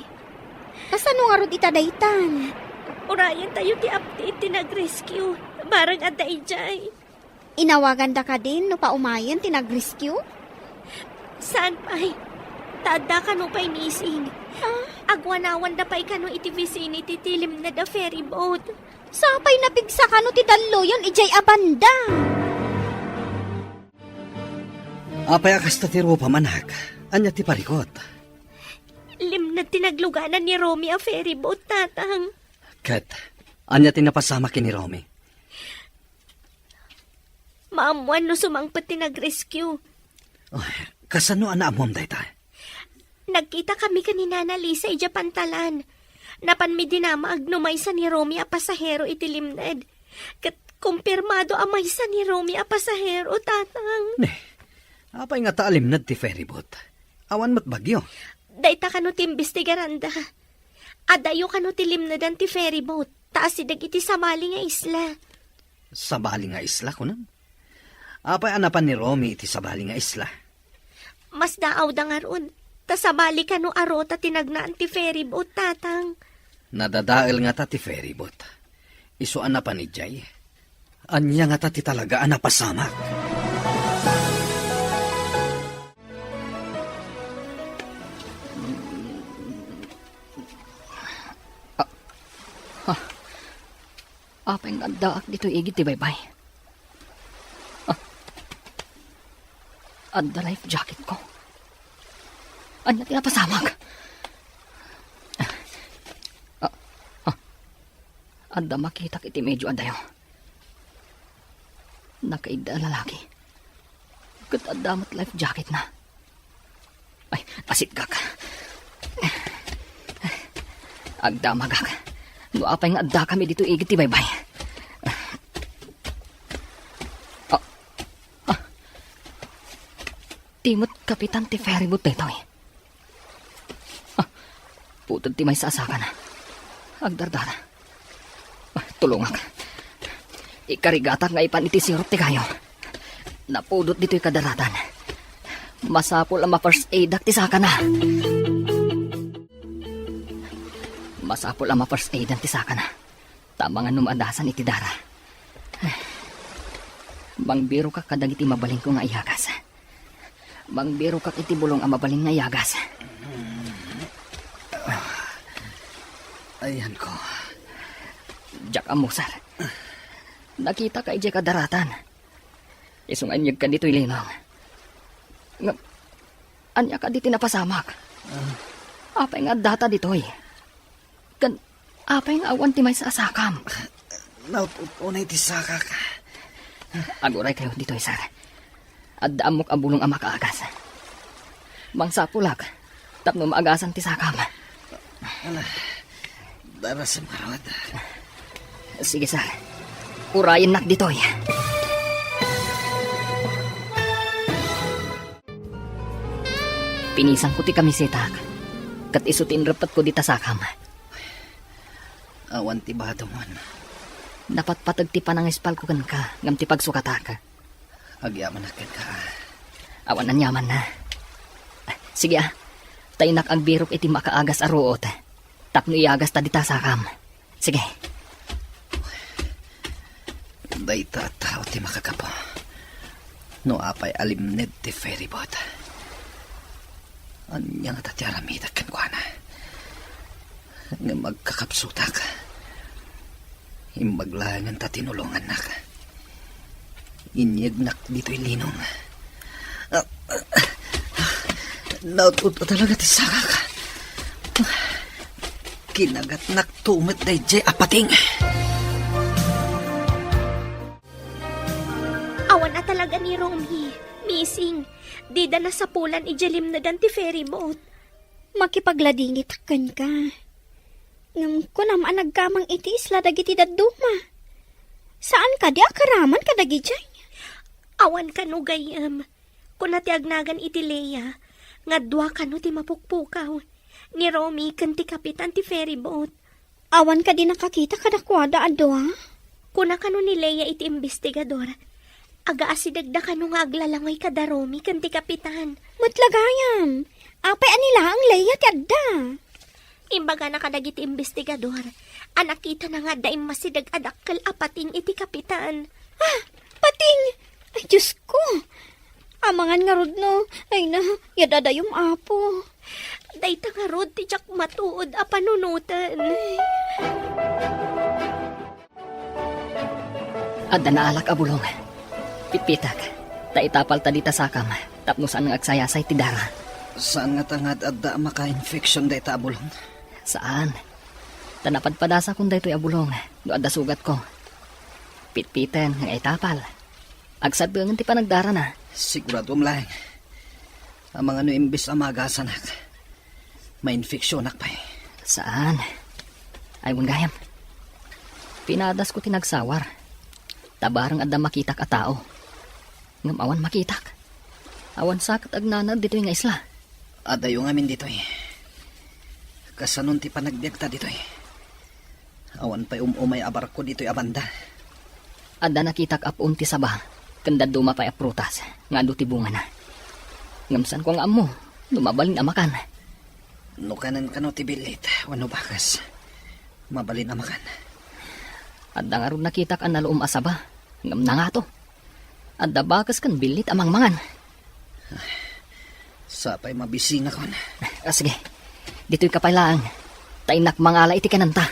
Kasano ngarud ita daytan? Urayen tayo ti update ti nag-rescue. Bareng adda idiay. Inawaganda kadin no paumayen ti nag-rescue? Saan pay? Ta adda kano pay missing. Ah? Agwanawanda pay kano iti vicinity ti limned a ferry boat. Sapay napigsa kano ti dalluyon idiay a banda. Apay a kasta ti rupam, anak? Ania ti parikut? Limned ti nagluganan ni Romy a ferry boat, Tatang. Ket ania ti napasamak ken ni Romy? Maammoan no sumangpet ti nag-rescue. Ay, kasano a naammoam dayta? Nagkita kami ken ni Nana Lisa idiay pantalan. Napanmi dinamag no maysa ni Romy a pasahero iti limned. Ket kumpirmado a maysa ni Romy a pasahero, Tatang. Ne, apay ngata a limned ti ferry boat? Awan met bagyo. Dayta kano ti imbestigaranda. Adayo kano ti limnedan ti ferry boat, ta asideg iti sabali nga isla. Sabali nga isla, kunam? Apay a napan ni Romy iti sabali nga isla? Masdaawda ngarud, ta sabali kano a ruta ti nagnaan ti ferry boat, Tatang. Nadadael ngata ti ferry boat. Isu a napan idiay. Ania ngata ti talaga a napasamak? Ah, ah. Apay nga addaak ditoy igid ti baybay? Ah. Adda life jacket ko. Ania ti napasamak? Ah, ah. Adda makitak iti medio adayo. Nakaigda a lalaki. Ket adda met life jacketna. Ay, asitgak. Agdamagak. No apay nga addakami ditoy igid ti baybay. Ah, ah. Ti met kapitan ti ferry boat daytoy. Ah, pudot ti maysa a sakana. Agdardara. Ah, tulongak. Ikarigatak nga ipan iti sirup ti kayo. Napudot ditoy kadaratan. Masapul a ma-first aidak ti sakana. Masapul a ma-first aidan ti sakana. Ta amangan no maadasan iti dara. Mangbirokak kadagiti mabalinko nga iyagas. Mangbirokak iti bulong a mabalin nga iyagas. Ayanko. Diak ammo, sir. Nakitaka idiay kadaratan. Isu nga inyegka ditoy linong. Ngem, ania kadi ti napasamak? Ah. Apay nga addata ditoy? Ken apay nga awan ti maysa a sakam? Naut-ut unay ti sakak. Aguray kayo ditoy, sir. Adda ammok a bulong a makaagas. Mangsapulak tapno maagasan ti sakam. Ala, darasem ngarud. Sige, sir. Urayennak ditoy. Pinisanko ti kamisetak, ket isu ti inreptko dita sakam. Awan ti bademon. Napatpateg ti panangispalko kenka ngem ti pagsukatak. Agyamanak kenka. Awan aniamanna. Sige, a. Ta innak agbirok iti makaagas a ruot tapno iyagasta dita sakam. Sige. Dayta a tao ti makagapu. No apay a limned ti ferry boat, ania ngata ti aramidek kenkuana? Ngem agkakapsutak. Imbag laengen ta tinulongannak. Inyegnak ditoy linong. Naut-ot talaga ti sakak. Kinagatnak to met daydiay a pating. Awan a talaga ni Romy. Missing. Dida nasapulan idiay limnedan ti ferry boat. Makipagladingitak kenka. Ngem kunam a nagkamang iti isla dagiti dadduma. Saan kadi a karaman kadagidiay? Awan kano gayyem. Kuna ti agnagan iti Lea, nga dua kano ti mapukpukaw, ni Romy ken ti kapitan ti ferry boat. Awan kadi nakakita kadakuada a dua? Kuna kano ni Lea iti imbestigador, agaasidegda kano nga aglalangoy kada Romy ken ti kapitan. Met la gayam, apay a ni laeng Lea ti adda? Imbagana kadagiti imbestigador a nakitana nga adda immasideg a dakkel a pating iti kapitan. Ah, pating! Ay, Diyos ko! Amangan ngarud no, ay na, yadadayom, Apo. Dayta ngarud ti diak matuod a panunoten. Adda naalak a bulong. Pitpitek, ta itapalta dita sakam, tapno saan nga agsayasay ti dara. Saan ngata nga ad-adda a maka-infection dayta a bulong? Saan. Ta napadpadasakon daytoy a bulong no adda sugatko. Pitpiten nga itapal. Agsadengen ti panagdarana. Siguraduem laeng. Amangan no imbes a maagasanak, mainfeksionak pay. Saan. Ay, wen gayam. Pinadasko ti nagsawar. Ta bareng adda makitak a tao. Ngem awan makitak. Awan sa ket agnanaed ditoy nga isla. Adayo ngamin ditoy. Kasanon ti panagbiagta ditoy? Awan pay um-umay a barko ditoy a banda. Adda nakitak a puon ti saba, ken dadduma pay a prutas nga adu ti bungana. Ngem saanko nga ammo no mabalin a makan. No kanen kano ti billit wenno bakes, mabalin a makan. Adda ngarud nakitak a naluom a saba, ngem nangato. Adda bakes ken billit a mangmangan. Sapay mabisingakon. Ah, sige. Ditoyka pay laeng. Ta innak mangala iti kanenta.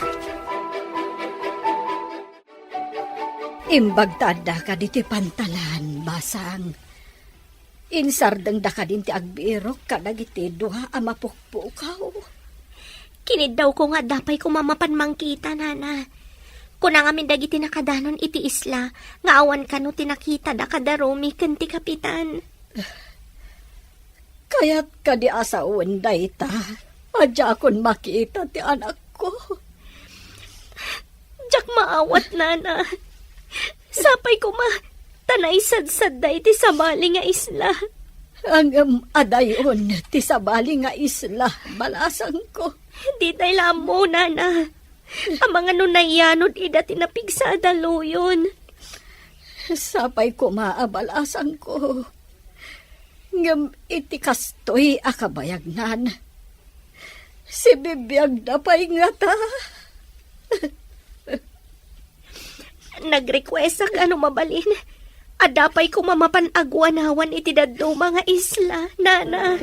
Imbag ta addaka ditoy pantalan, basang. Insardengda kadin ti agbirok kadagiti dua a mapukpukaw. Kiniddawko nga adda pay koma mapan mangkita, nana. Kuna ngamin dagiti nakadanon iti isla nga awan kano ti nakitada kada Romy ken ti kapitan. Kayat kadi a sawen dayta a diakon makita ti anakko? Diak maawat, nana. Sapay koma ta naisadsadda iti sabali nga isla. Ngem adayon ti sabali nga isla, balasangko. Ditay la ammo, nana. Amangan no nayanod ida ti napigsa a daluyon. Sapay koma a balasangko. Ngem iti kastoy a kabayagnan, sibibiagda pay ngata. Nagrequestak a no mabalin, adda pay koma mapan aguanawan iti dadduma nga isla, nana.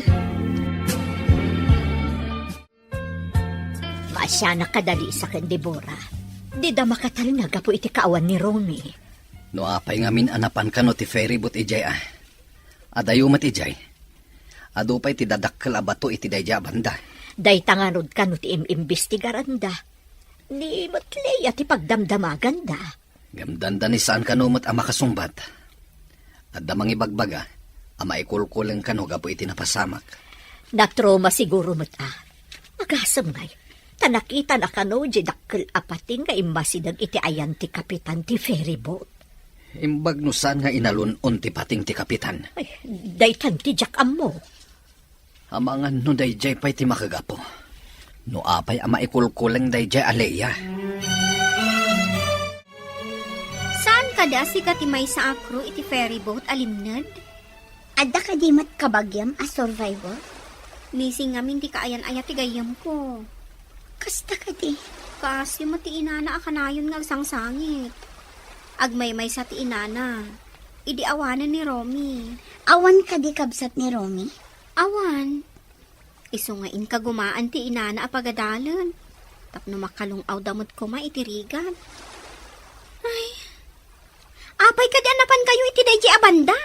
Maasianak kadalisa ken Debora. Dida makatalna gapu iti kaawan ni Romy. No apay ngamin a napan kano ti ferry boat idiay a? Adayo met idiay. Adu pay ti dadakkel a bato iti daydiay a banda. Dayta ngarud kano ti im-imbestigaranda. Ni met Lea ti pagdamdamaganda. Ngem dandani saan kano met a makasungbat. Adda mangibagbaga a maikulkuleng kano gapu iti napasamak. Natroma siguro met a. Agasem ngay, ta nakitana kano diay dakkel a pating nga immasideg iti ayan ti kapitan ti ferry boat. Imbag no saan nga inalun-on ti pating ti kapitan. Ay, daytan ti diak ammo. Amangan no daydiay pay ti makagapu. No apay a maikulkuleng daydiay a Lea. Saan kadi a sika ti maysa a crew iti ferry boat a limned? Adda kadi met kabagiam a survivor? Missing ngamin ti kaayan-ayat ti gayyemko. Kasta kadi? Kaasyo met ti inana a kanayon nga agsangsangit. Agmaymaysa ti inana idi awanen ni Romy. Awan kadi kabsat ni Romy? Awan. Isu nga inkagumaan ti inana a pagadalen tapno makalung-awda met koma iti rigat. Ay, apay kadi a napankayo iti daydiay a banda?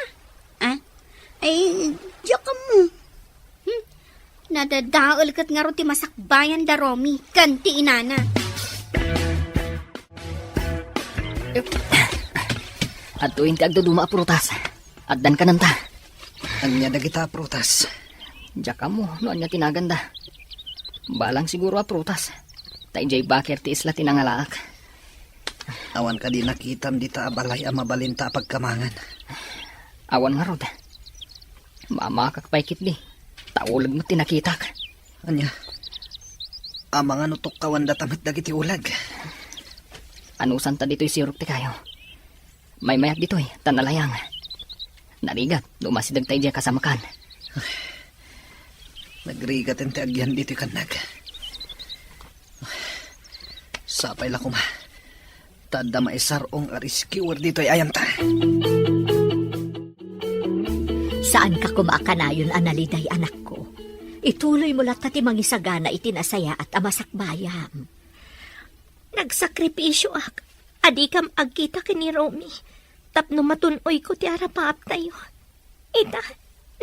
Ah? Ay, diak ammo. Hmm. Nadadael ket ngarud ti masakbayan da Romy ken ti inana. Adtoyen ti agduduma a prutas. Addan kanenta. Ania dagita a prutas? Diak ammo no ania ti naganda. Balang siguro a prutas. Ta idiay baker ti isla ti nangalaak. Awan kadi nakitam dita a balay a mabalinta a pagkamangan? Awan ngarud. Mamakak pay ketdi. Ta uleg met ti nakitak. Ania? Amangan no tukkawandata met dagiti uleg? Anusanta ditoy sirok ti kayo. Maymayat ditoy, ta nalayang. Narigat, no masideg ta idiay kasamakan. Nagrigaten ti agian ditoy kannag. Sapay la koma. Ta adda maisar-ong a rescuer ditoy ayanta. Saanka koma a kanayon a naliday, anakko. Ituloymo latta ti mangisagana iti nasayaat a masakbayam. Nagsakripisioak a dikam agkita ken ni Romy tapno matun-oyko ti arapaaptayo. Ita,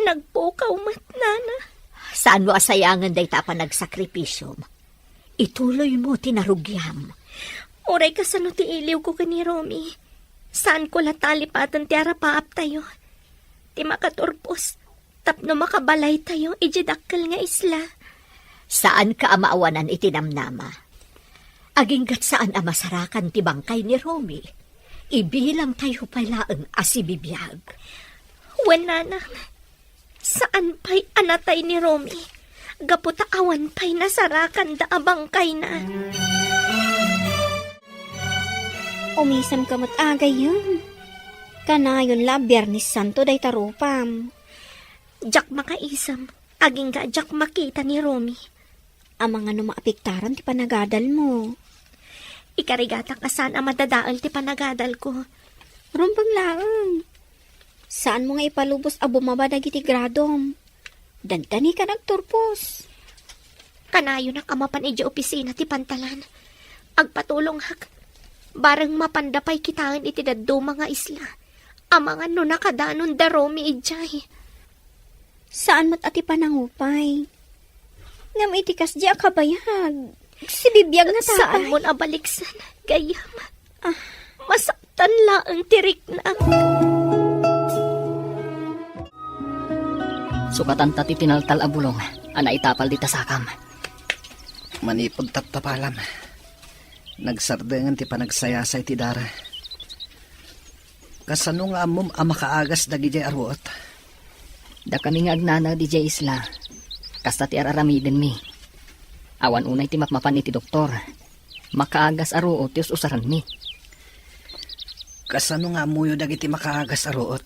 nagpukaw met, nana. Saanmo a sayangen dayta a panagsakripisom. Ituloymo ti narugiam. Uray kasano ti iliwko ken ni Romy, saanko la talipaten ti arapaaptayo. Ti makaturpos tapno makabalaytayo idiay dakkel nga isla. Saanka a maawanan iti namnama. Agingga't saan a masarakan ti bangkay ni Romy. Ibilangtayo pay laeng a sibibiag. Wen, nanang, saan pay a natay ni Romy gapu ta awan pay nasarakanda a bangkayna. Umisemka met, agayem. Kanayon la a Biernes Santo dayta rupam. Diak makaisem, agingga a diak makita ni Romy. Amangan no maapektaran ti panagadalmo. Ikarigatak a saan a madadael ti panagadalko. Rumbeng laeng. Saanmo nga ipalubos a bumaba dagiti gradom. Dandanika nagturpos. Kanayonak a mapan idiay opisina ti pantalan. Agpatulongak. Bareng mapanda pay kitaen iti dadduma nga isla. Amangan no nakadanon da Romy idiay. Saan met a ti panangupay. Ngem iti kasdi a kabayag, sibibiag nga taay. Saanmon a baliksen, gayyem. Ah. Masaktan laeng ti riknam. Sukatanta ti tinaltal a bulong a naitapal dita sakam. Manipud taptapalam, nagsardengen ti panagsayasay ti dara. Kasano nga ammom a makaagas dagidiay a ruot? Dakami nga agnanaed idiay isla, kasta ti ar-aramidenmi. Awan unay ti mapmapan iti doktor. Makaagas a ruot ti us-usaranmi. Kasano nga ammoyo dagiti makaagas a ruot?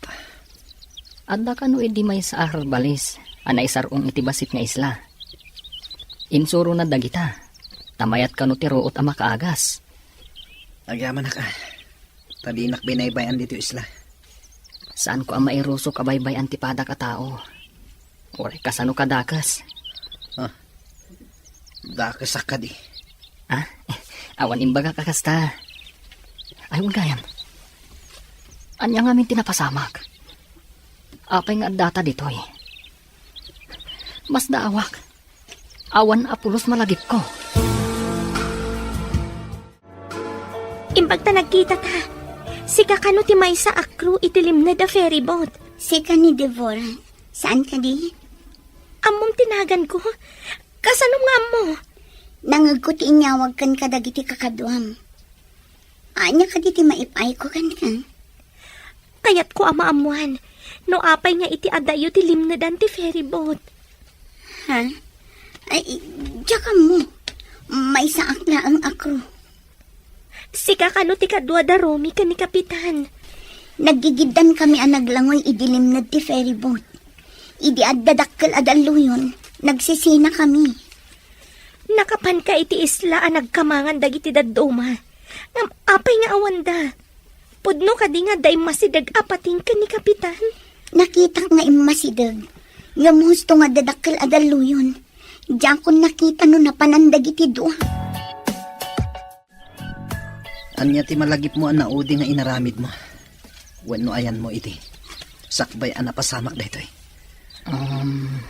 Adda kano idi maysa a herbalis a naisar-ong iti bassit nga isla. Insurona dagita, ta mayat kano ti ruot a makaagas. Agyamanak, a. Ta dinak binaybay-an ditoy isla. Saanko a mairusok a baybay-an ti padak a tao. Uray kasano kadakes. Ah, dakesak kadi. Ah, awan imbagak a kasta. Ay, wen gayam. Ania ngamin ti napasamak? Apay nga addata ditoy? Masdaawak. Awan a pulos malagipko. Imbag ta nagkitata. Sika kano ti maysa a crew iti limned a ferryboat? Sika ni Deborah. Saan kadi? Ammom ti naganko. Kasano nga ammo? Nangegko ti inyawag ken kadagiti kakaduam. Ania kadi ti maipayko kenka? Kayatko a maammuan no apay nga iti addayo ti limnedan ti ferryboat. Ha? Ay, diak ammo. Maysaak laeng a crew. Sika kano ti kadua da Romy ken ni Kapitan? Naggigiddankami a naglangoy idi limned ti ferryboat. Idi adda dakkel a dalluyon, nagsisinakami. Nakapanka iti isla a nagkamangan dagiti dadduma. Ngem apay nga awanda? Pudno kadi nga adda immasideg a pating ken ni Kapitan? Nakitak nga immasideg. Ngem husto nga adda dakkel a dalluyon. Diakon nakita no napanan dagiti dua. Ania ti malagipmo a naudi nga inaramidmo? Wenno ayanmo iti sakbay a napasamak daytoy? Um,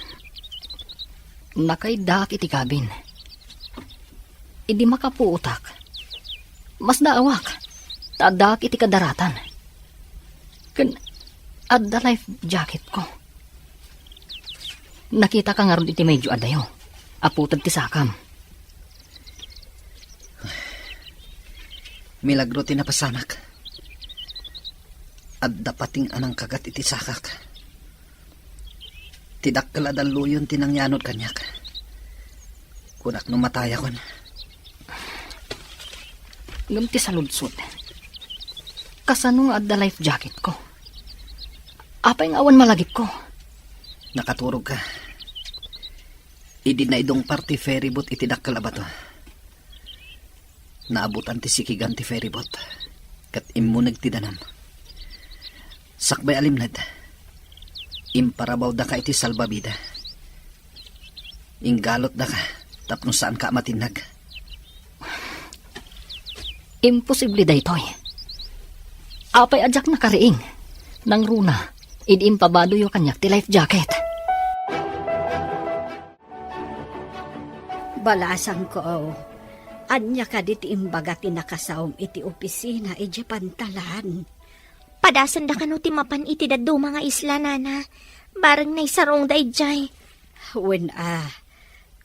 nakaiddaak iti kabin. Idi makapuotak, masdaawak, ta addaak iti kadaratan. Ken adda life jacketko. Nakitaka ngarud iti maydio a dayo, a puted ti sakam. Milagro ti napasamak. Adda pating a nangkagat iti sakak. Ti dakkel a dalluyon ti nangyanod kaniak. Kunak no matayakon. Ngem ti saludsod, kasano nga adda life jacketko? Apay nga awan malagipko? Nakaturogka. Idi naidungpar ti ferryboat iti dakkel a bato, naabutan ti sikigan ti ferryboat ket immuneg ti danum. Sakbay a limned, imparabawdaka iti salbabida. Inggalutdaka tapno saanka a matinnag. Imposible daytoy. Apay a diak nakariing? Nangruna, idi impabadoyo kaniak ti life jacket. Balasangko, ania kadi ti imbaga ti nakasaom iti opisina idiay pantalan? Padasenda kano ti mapan iti dadduma nga isla, nana. Bareng naisarongda idiay. Wen a,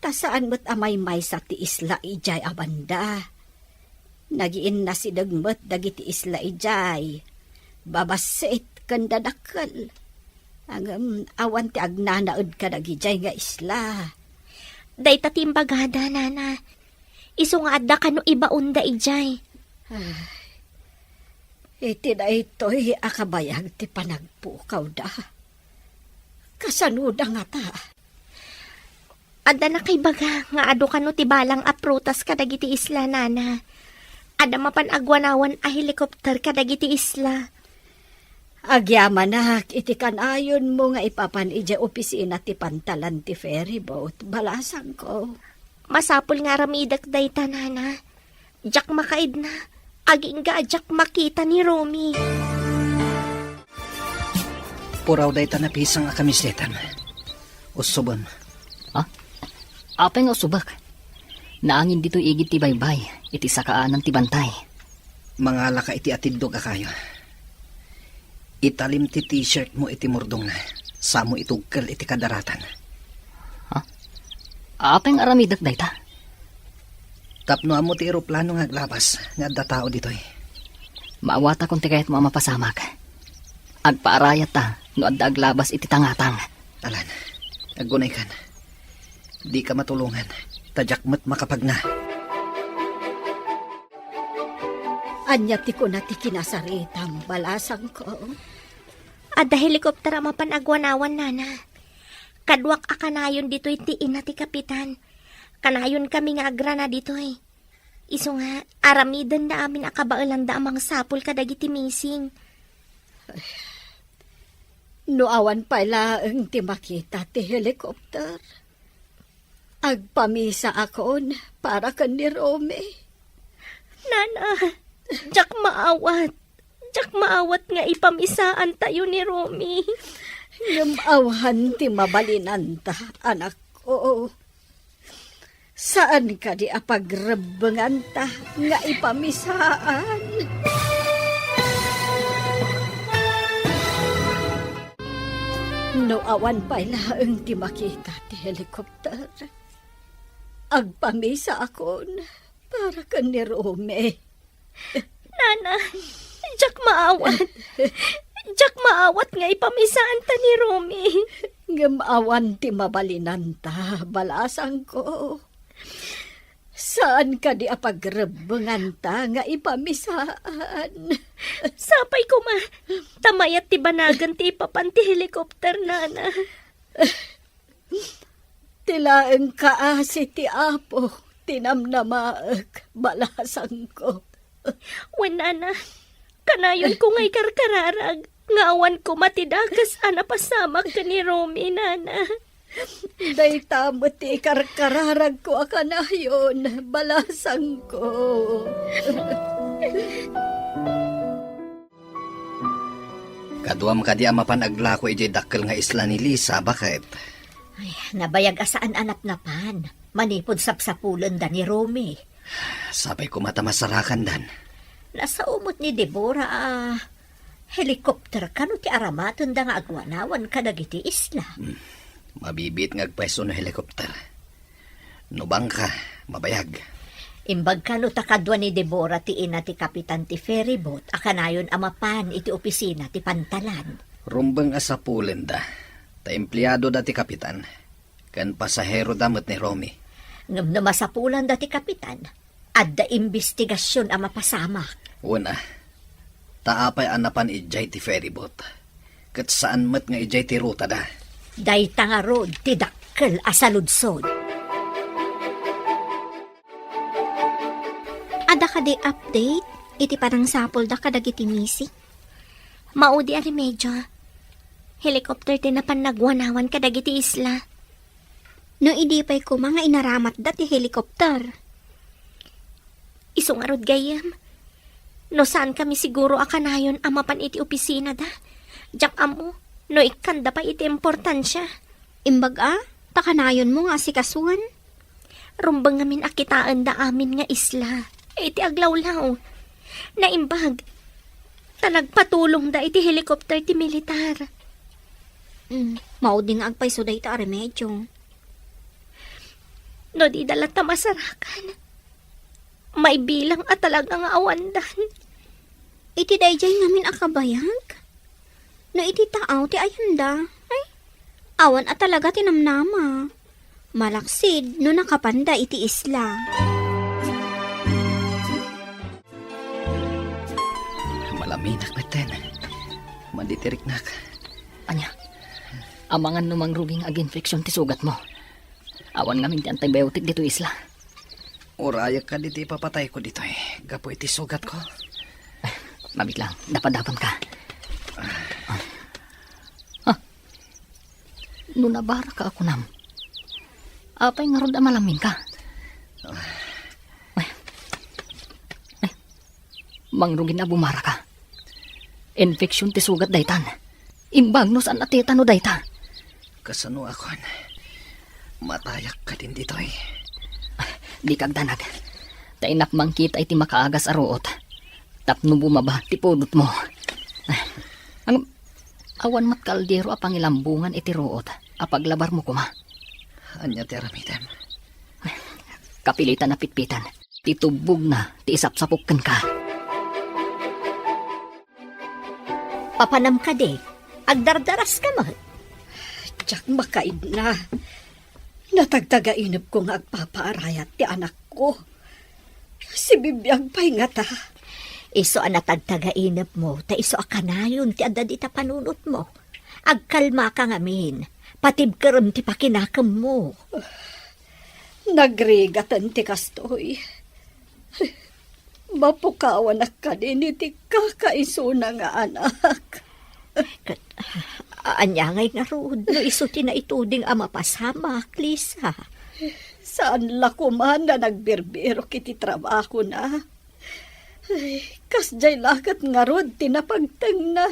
ta saan met a maymaysa ti isla idiay a banda. Nagiinnasideg met dagiti isla idiay. Babassit ken dadakkel. Ngem awan ti agnanaed kadagidiay nga isla. Dayta ti imbagada, nana. Isu nga adda kano ibaonda idiay. Ah, iti daytoy a kabayag ti panagpukawda. Kasanoda ngata? Adda nakaibaga nga adu kano ti balang a prutas kadagiti isla, nana. Adda mapan agwanawan a helikopter kadagiti isla. Agyamanak iti kanayonmo nga ipapan idiay opisina ti pantalan ti ferryboat, balasangko. Masapul nga aramidek dayta, nana. Diak makaidna. Agingga a diak makita ni Romy. Puraw dayta napisang a kamisetam. Usubem. Ha? Apay nga usubek? Naangin ditoy igid ti baybay, iti sakaanam ti bantay. Mangalaka iti atiddog a kayo. Italim ti t-shirtmo iti murdongna, samo itugkel iti kadaratan. Ha? Apay nga aramidek dayta? Tapno ammo ti eroplano nga aglabas nga adda tao ditoy. Maawatakon ti kayatmo a mapasamak. Agpaarayatta no adda aglabas iti tangatang. Alan, aggunaykan. Dika matulongan, ta diak met makapagna. Ania ti kuna ti kinasaritam, balasangko? Adda helikopter a mapan agwanawan, nana. Kaduak a kanayon ditoy ti ina ti kapitan. Kanayonkami nga agrana ditoy. Isu nga, aramidenda amin a kabaelanda a mangsapul kadagiti missing. No awan pay laeng ti makita ti helikopter, agpamisaakon para ken ni Romy. Nana, diak maawat. Diak maawat nga ipamisaantayo ni Romy. Ngem awan ti mabalinanta, anakko. Saan kadi a pagrebbenganta nga ipamisaan? No awan pay laeng ti makita ti helikopter, agpamisaakon para ken ni Romy. Nana, diak maawat. Diak maawat nga ipamisaanta ni Romy. Ngem awan ti mabalinanta, balasangko. Saan kadi a pagrebbenganta nga ipamisaan? Sapay koma, ta mayat ti banagan ti ipapan ti helikopter, nana. Ti laeng kaasi ti Apo ti namnamaek, balasangko. Wen, nana, kanayonko nga ikarkararag nga awan koma ti dakes a napasamak ken ni Romy, nana. Dayta met ti ikarkararagko a kanayon, balasangko. Kaduam kadi a mapan aglako idiay dakkel nga isla ni Lisa, baket? Ay, nabayag a saan a napnapan. Manipud sapsapulenda ni Romy. Sapay koma ta masarakandan. Nasao met ni Deborah a helikopter kano ti aramatenda nga agwanawan kadagiti isla. Hmm. Mabibiit nga agpayso no helikopter. No bangka, mabayag. Imbag kano ta kadua ni Deborah ti ina ti kapitan ti ferryboat a kanayon a mapan iti opisina ti pantalan. Rumbeng a sapulenda, ta empleadoda ti kapitan, ken pasaheroda met ni Romy. Ngem no masapulanda ti kapitan, adda imbestigasion a mapasamak. Wen a, ta apay a napan idiay ti ferryboat, ket saan met nga idiay ti rutada. Dayta ngarud ti dakkel a saludsod. Adda kadi update iti panangsapulda kadagiti missing? Maudi a remedio. Helicopter ti napan nagwanawan kadagiti isla. No idi pay koma nga inaramatda ti helicopter. Isu ngarud gayyem, no saan kami siguro a kanayon a mapan iti opisinada, diak ammo no ikkanda pay iti importansia. Imbag a, ta kanayonmo nga asikasuan. Rumbeng ngamin a kitaenda amin nga isla iti aglawlaw. Naimbag, ta nagpatulongda iti helicopter ti militar. Mm, maudi nga agpayso dayta a remedio. No dida latta masarakan, maibilang a talaga nga awandan. Iti daydiay ngamin a kabayag? No iti taaw ti ayanda, ay, awan a talaga ti namnama. Malaksid no nakapanda iti isla. Malaminak metten. Maditiriknak. Ania? Amangan no mangrugi nga aginfeksyon ti sugatmo. Awan ngamin ti antibiotic ditoy isla. Urayek kadi ti ipapatayko ditoy gapu iti sugatko. Mabitlang, dapadapanka. Ah. No nabaraka a kunam, apay ngarud a malaminka? Ay. Ay. Mangrugin a bumaraka. Infeksyon ti sugat daytan. Imbag no saan a tetano dayta. Kasano a kon? Matayak kadin ditoy. Dika agdanag. Ta innak mangkita iti makaagas a ruot tapno bumaba ti pudotmo. Ang, awan met kaldero a pangilambongan iti ruot a paglabarmo koma. Ania ti aramidem? Kapilitan a pitpitan ti tubbogna ti isapsapok kenka. Papanam kadi, agdardaraska met? Diak makaibna. Natagtagainepko nga agpapaarayat ti anakko. Sibibiag pay ngata. Isu a natagtagainepmo, ta isu a kanayon ti adda dita panunotmo. Agkalmaka ngamin, patibkerem ti pakinakemmo. Nagrigaten ti kastoy. Mapukawanak kadin iti kakaisuna nga anak. Ket, a-, ania ngay ngarud no isu ti naituding a mapasamak, Lisa? Saan la koman a nagbirbirok iti trabahona. Ay, kasdiay la ket ngarud ti napagtengna.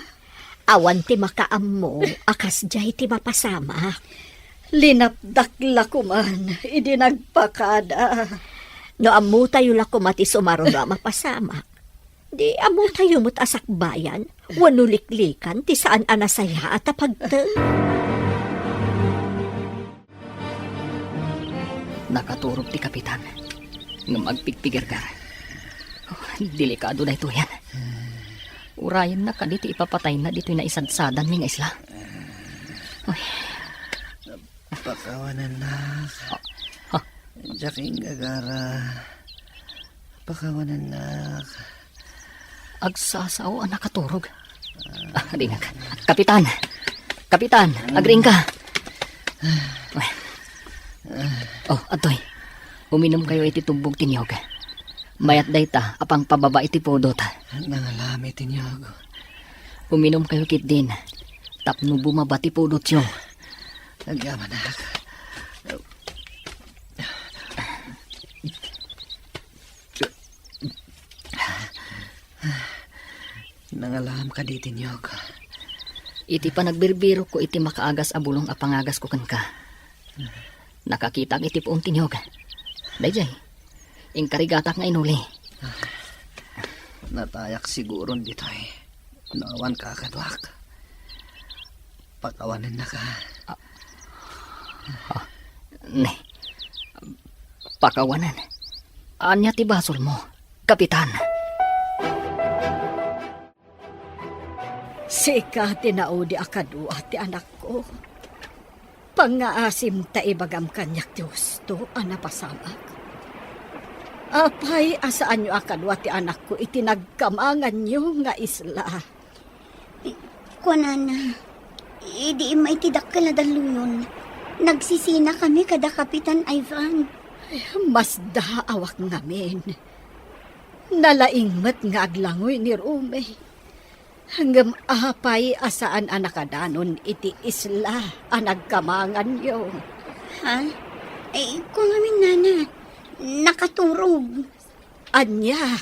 Awan ti makaammo a kasdiay ti mapasamak. Linapdak la koman idi nagpakada. No ammotayo la koma ti sumaruno a mapasamak, di ammotayo met a sakbayan wenno liklikan ti saan a nasayaat a pagteng. Nakaturog ti kapitan, ngem agpigpigerger. Oh, delikado daytoyen. Urayenna kadi ti ipapatayna ditoy naisadsadanmi nga isla. Ay. Pakawanennak. Ha? Diak inggagara. Pakawanennak. Agsasao a nakaturog. Ah, ringan. Kapitan! Kapitan! Agriingka! Ay. Oh, adtoy. Uminumkayo iti tubbog ti niyog. Mayat dayta a pangpababa iti pudot. Nangalami ti niyog. Uminumkayo ketdin tapno bumaba ti pudotyo. Agyamanak. Nangalam kadi ti niyog. Iti panagbirbirokko iti makaagas a bulong a pangagasko kenka, nakakitak iti puon ti niyog. Daydiay, inkarigatak nga inuli. Natayak siguron ditoy no awan kakaduak. Pakawanennaka. Ah. Ah. Ne. Pakawanen. Ania ti basolmo, Kapitan? Sika ti naudi a kadua ti anakko. Pangngaasim ta ibagam kaniak ti husto a napasamak. Apay a saanyo a kadua ti anakko iti nagkamanganyo nga isla? Kuanana, idi immay ti dakkel a dalluyon, nagsisinakami kada Kapitan Ivan. Masdaawak ngamin. Nalaing met nga aglangoy ni Rome. Ngem apay a saan a nakadanon iti isla a nagkamanganyo? Ha? Ay, kua ngamin, nana. Nakaturog. Ania?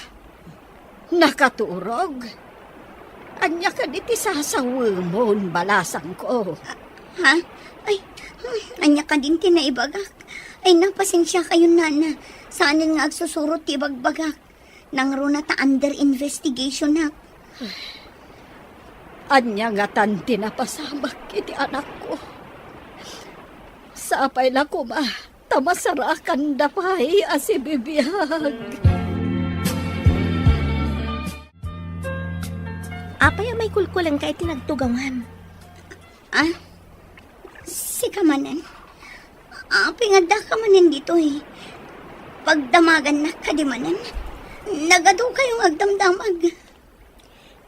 Nakaturog? Ania kadi ti sasawemon, balasangko? Ha? Ay, hmm, ania kadin ti naibagak? Ay, nang, pasensiakayon, nana. Saanen nga agsusurot ti ibagbagak. Nangruna ta under investigation-ak. Ania ngatan ti napasamak iti anakko? Sapay la koma ta masarakanda pay a sibibiag. Apay a maikulkulengka iti nagtugawam? Ah, sika manen? Apay nga addaka manen ditoy? Pagdamagannak kadi manen? Nagadukayo nga agdamdamag.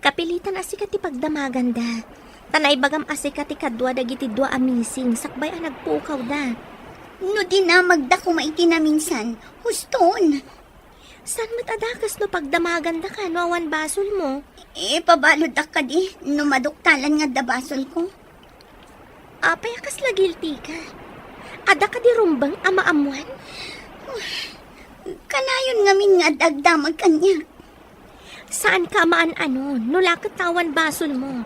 Kapilitan a sika ti pagdamaganda. Ta naibagam a sika ti kadua dagiti dua a missing sakbay a nagpukawda. No dinamagda koma iti naminsan, huston. Saan met a dakes no pagdamagandaka no awan basolmo? Ipabaluddak kadi no maduktalan nga adda basolko? Apay a kasla guilty ka? Adda kadi rumbeng a maammuan? Kanayon ngamin nga adda agdamag kaniak. Saanka a maan-ano no la ket awan basolmo.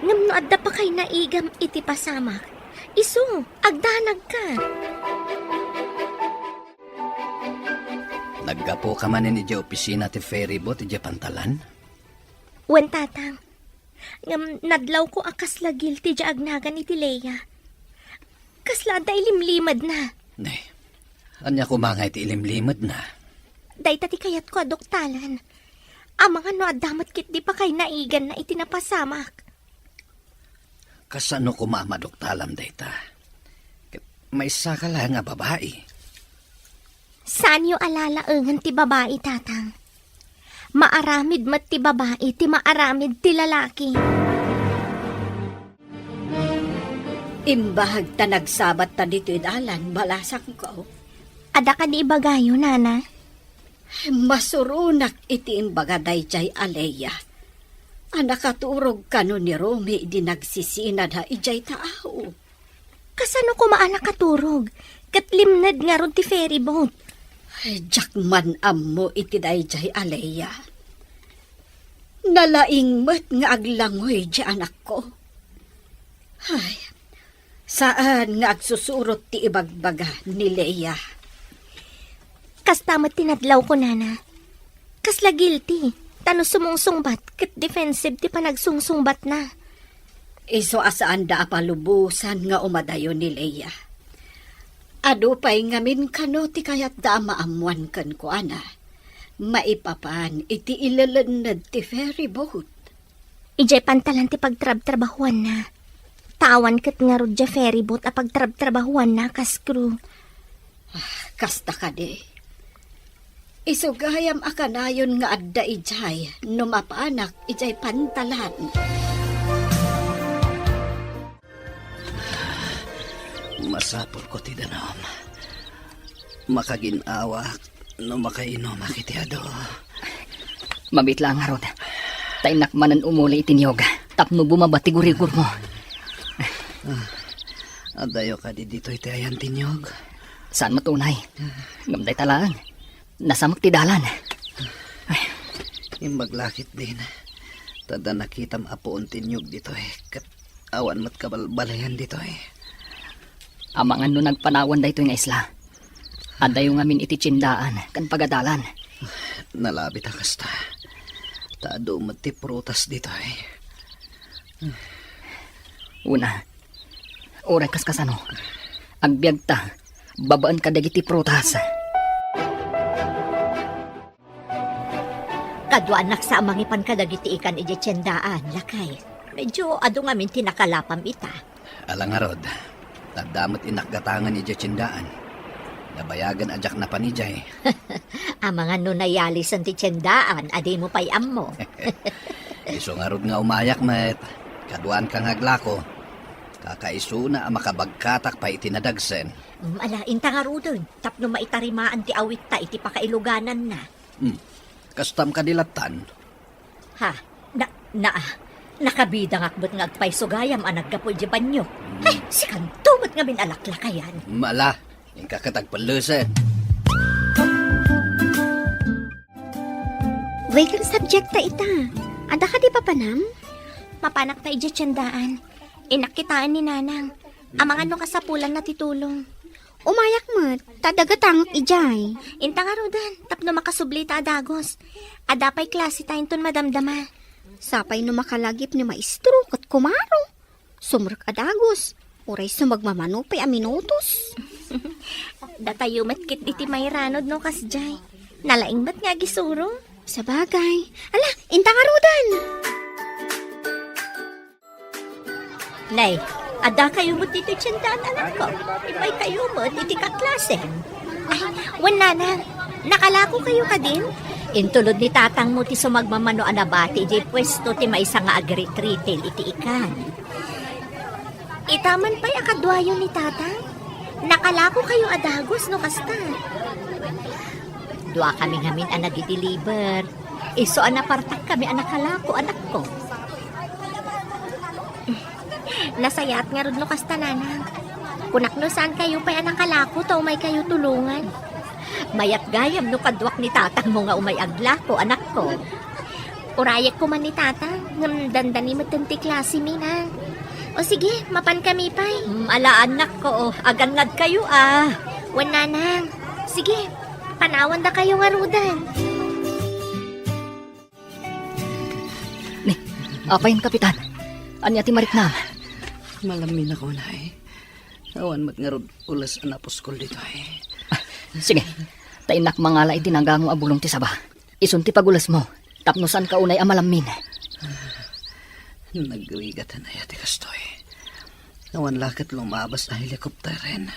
Ngem no adda pakainaigam iti pasamak, isu, agdanagka. Naggapuka manen idiay opisina ti ferryboat idiay pantalan? Wen, tatang. Ngem nadlawko a kasla guilty diay agnagan iti Lea. Kasla adda ilimlimedna. Ne, ania koma nga iti ilimlimedna? Dayta ti kayatko a duktalan. Amangan no adda met ketdi pakainaiganna iti napasamak. Kasano koma a maduktalam dayta? Ket maysaka laeng a babai. Saanyo a lalaengen ti babai, tatang. Maaramid met ti babai ti maaramid ti lalaki. Imbag ta nagsabatta ditoy dalan, balasangko. Adda kadi ibagayo, nana? Masuronak iti imbaga daydiay a Lea a nakaturog kano ni Romy idi nagsisinada idiay taaw. Kasano koma a nakaturog ket limned ngarud ti ferryboat? Ay, diak man ammo iti daydiay a Lea. Nalaing met nga aglangoy diay anakko. Ay, saan nga agsusurot ti ibagbaga ni Lea. Kasta met ti nadlawko, nana. Kasla guilty, ta no sumungsungbat ket defensive ti panagsungsungbatna. Isu a saanda a palubosan nga umadayo ni Lea. Adu pay ngamin kano ti kayatda a maammuan kenkuana maipapan iti ilelenned ti ferryboat. Idiay pantalan ti pagtrabtrabahuanna. Ta awan ket ngarud diay ferryboat a pagtrabtrabahuanna kas crew. Ah, kasta kadi. Isu gayam a kanayon nga adda idiay no mapanak idiay pantalan. Masapulko ti danum. Makagin-awak no makainumak iti adu. Mabiit la ngarud. Ta innak manen umuli iti niyog tapno bumaba ti gurigurmo. Ah, adayo kadi ditoy ti ayan ti niyog? Saan met unay. Ngem dayta laeng. Nasamak ti dalan. Ay. Imbag la ketdin. Ta adda nakitam a puon ti niyog ditoy, ket awan met kabalbaliwen ditoy. Amangan no nagpanawan daytoy nga isla. Adayo ngamin iti tiendaan ken pagadalan. Nalabit a kasta. Ta adu met ti prutas ditoy. Una, uray kas kasano, agbiagta babaen kadagiti prutas. Kaduanak sa a mangipan kadagiti ikan idiay tiendaan, lakay. Medyo adu ngamin ti nakalapam ita. Ala ngarud, adda met innak gatangen idiay tiendaan. Nabayagen a diak napan idiay. Amangan no nayalisen ti tiendaan, a dimo pay ammo. Isu ngarud nga umayak met, kaduaanka nga aglako. Kakaisuna a makabagkatak pay iti nadagsen. Mm, ala, inta ngaruden, tapno maitarimaan ti awitta iti pakailugananna. Hmm. Kastam kadi lattan? Ha? Na, na, nakabidangak met nga agpaysugayam a naggapu idiay banio. Hmm. Ay, sikanto met ngamin a laklakayan. Mala, Inka ket agpellesen. Weekend subject ta ita. Adda kadi papanam? Mapanak ta idiay tiendaan. Innak kitaen ni Nanang. Amangan no kasapulanna ti tulong. Umayak met, ta dagatangek idiay. Inta ngaruden, tapno makasubli ta a dagus. Adda pay klase ta inton madamdama. Sapay no makalagip ni maestro ket kumaro. Sumrek a dagus, uray sumagmamano pay a minutos. Datayo met ket iti mairanod no kasdiay. Nalaing met nga agisuro. Sabagay. Ala, inta ngaruden! Nay, adda kayo met ditoy tiendaan, anakko? Ipaay kayo met iti kaklasem. Ay, wen, Nanang. Nakalako kayo kadin? Intulod ni tatangmo ti sumagmamano a nabati idiay puesto ti maysa nga agritripil iti ikan. Ita man pay a kaduayo ni Tatang? Nakalako kayo a dagus no kasta? Dua kami ngamin a nagideliver. Isu a napartak kami a nakalako, anakko. Nasayaat ngarud no kasta, Nanang. Kunak no saan kayo pay a nakalako ta umay kayo tulongan. Mayat gayam no kaduak ni tatangmo nga umay aglako, anakko. Urayek koma ni Tatang, ngem dandani metten ti klasemi, Nang. O sige, mapan kami pay. Mm, ala, anakko, o, agannad kayo, a. Wen, Nanang. Sige, panawanda kayo ngaruden. Ni, apay, Kapitan? Ania ti mariknam? Malamminak unay. Awan met ngarud ules a napuskol ditoy. Ah, sige. Ta innak mangala iti nagango a bulong ti saba. Isun ti pagulesmo, tapno saanka unay a malammin. Nagrigat unay ti kastoy. Awan la ket lumabas a helikopteren.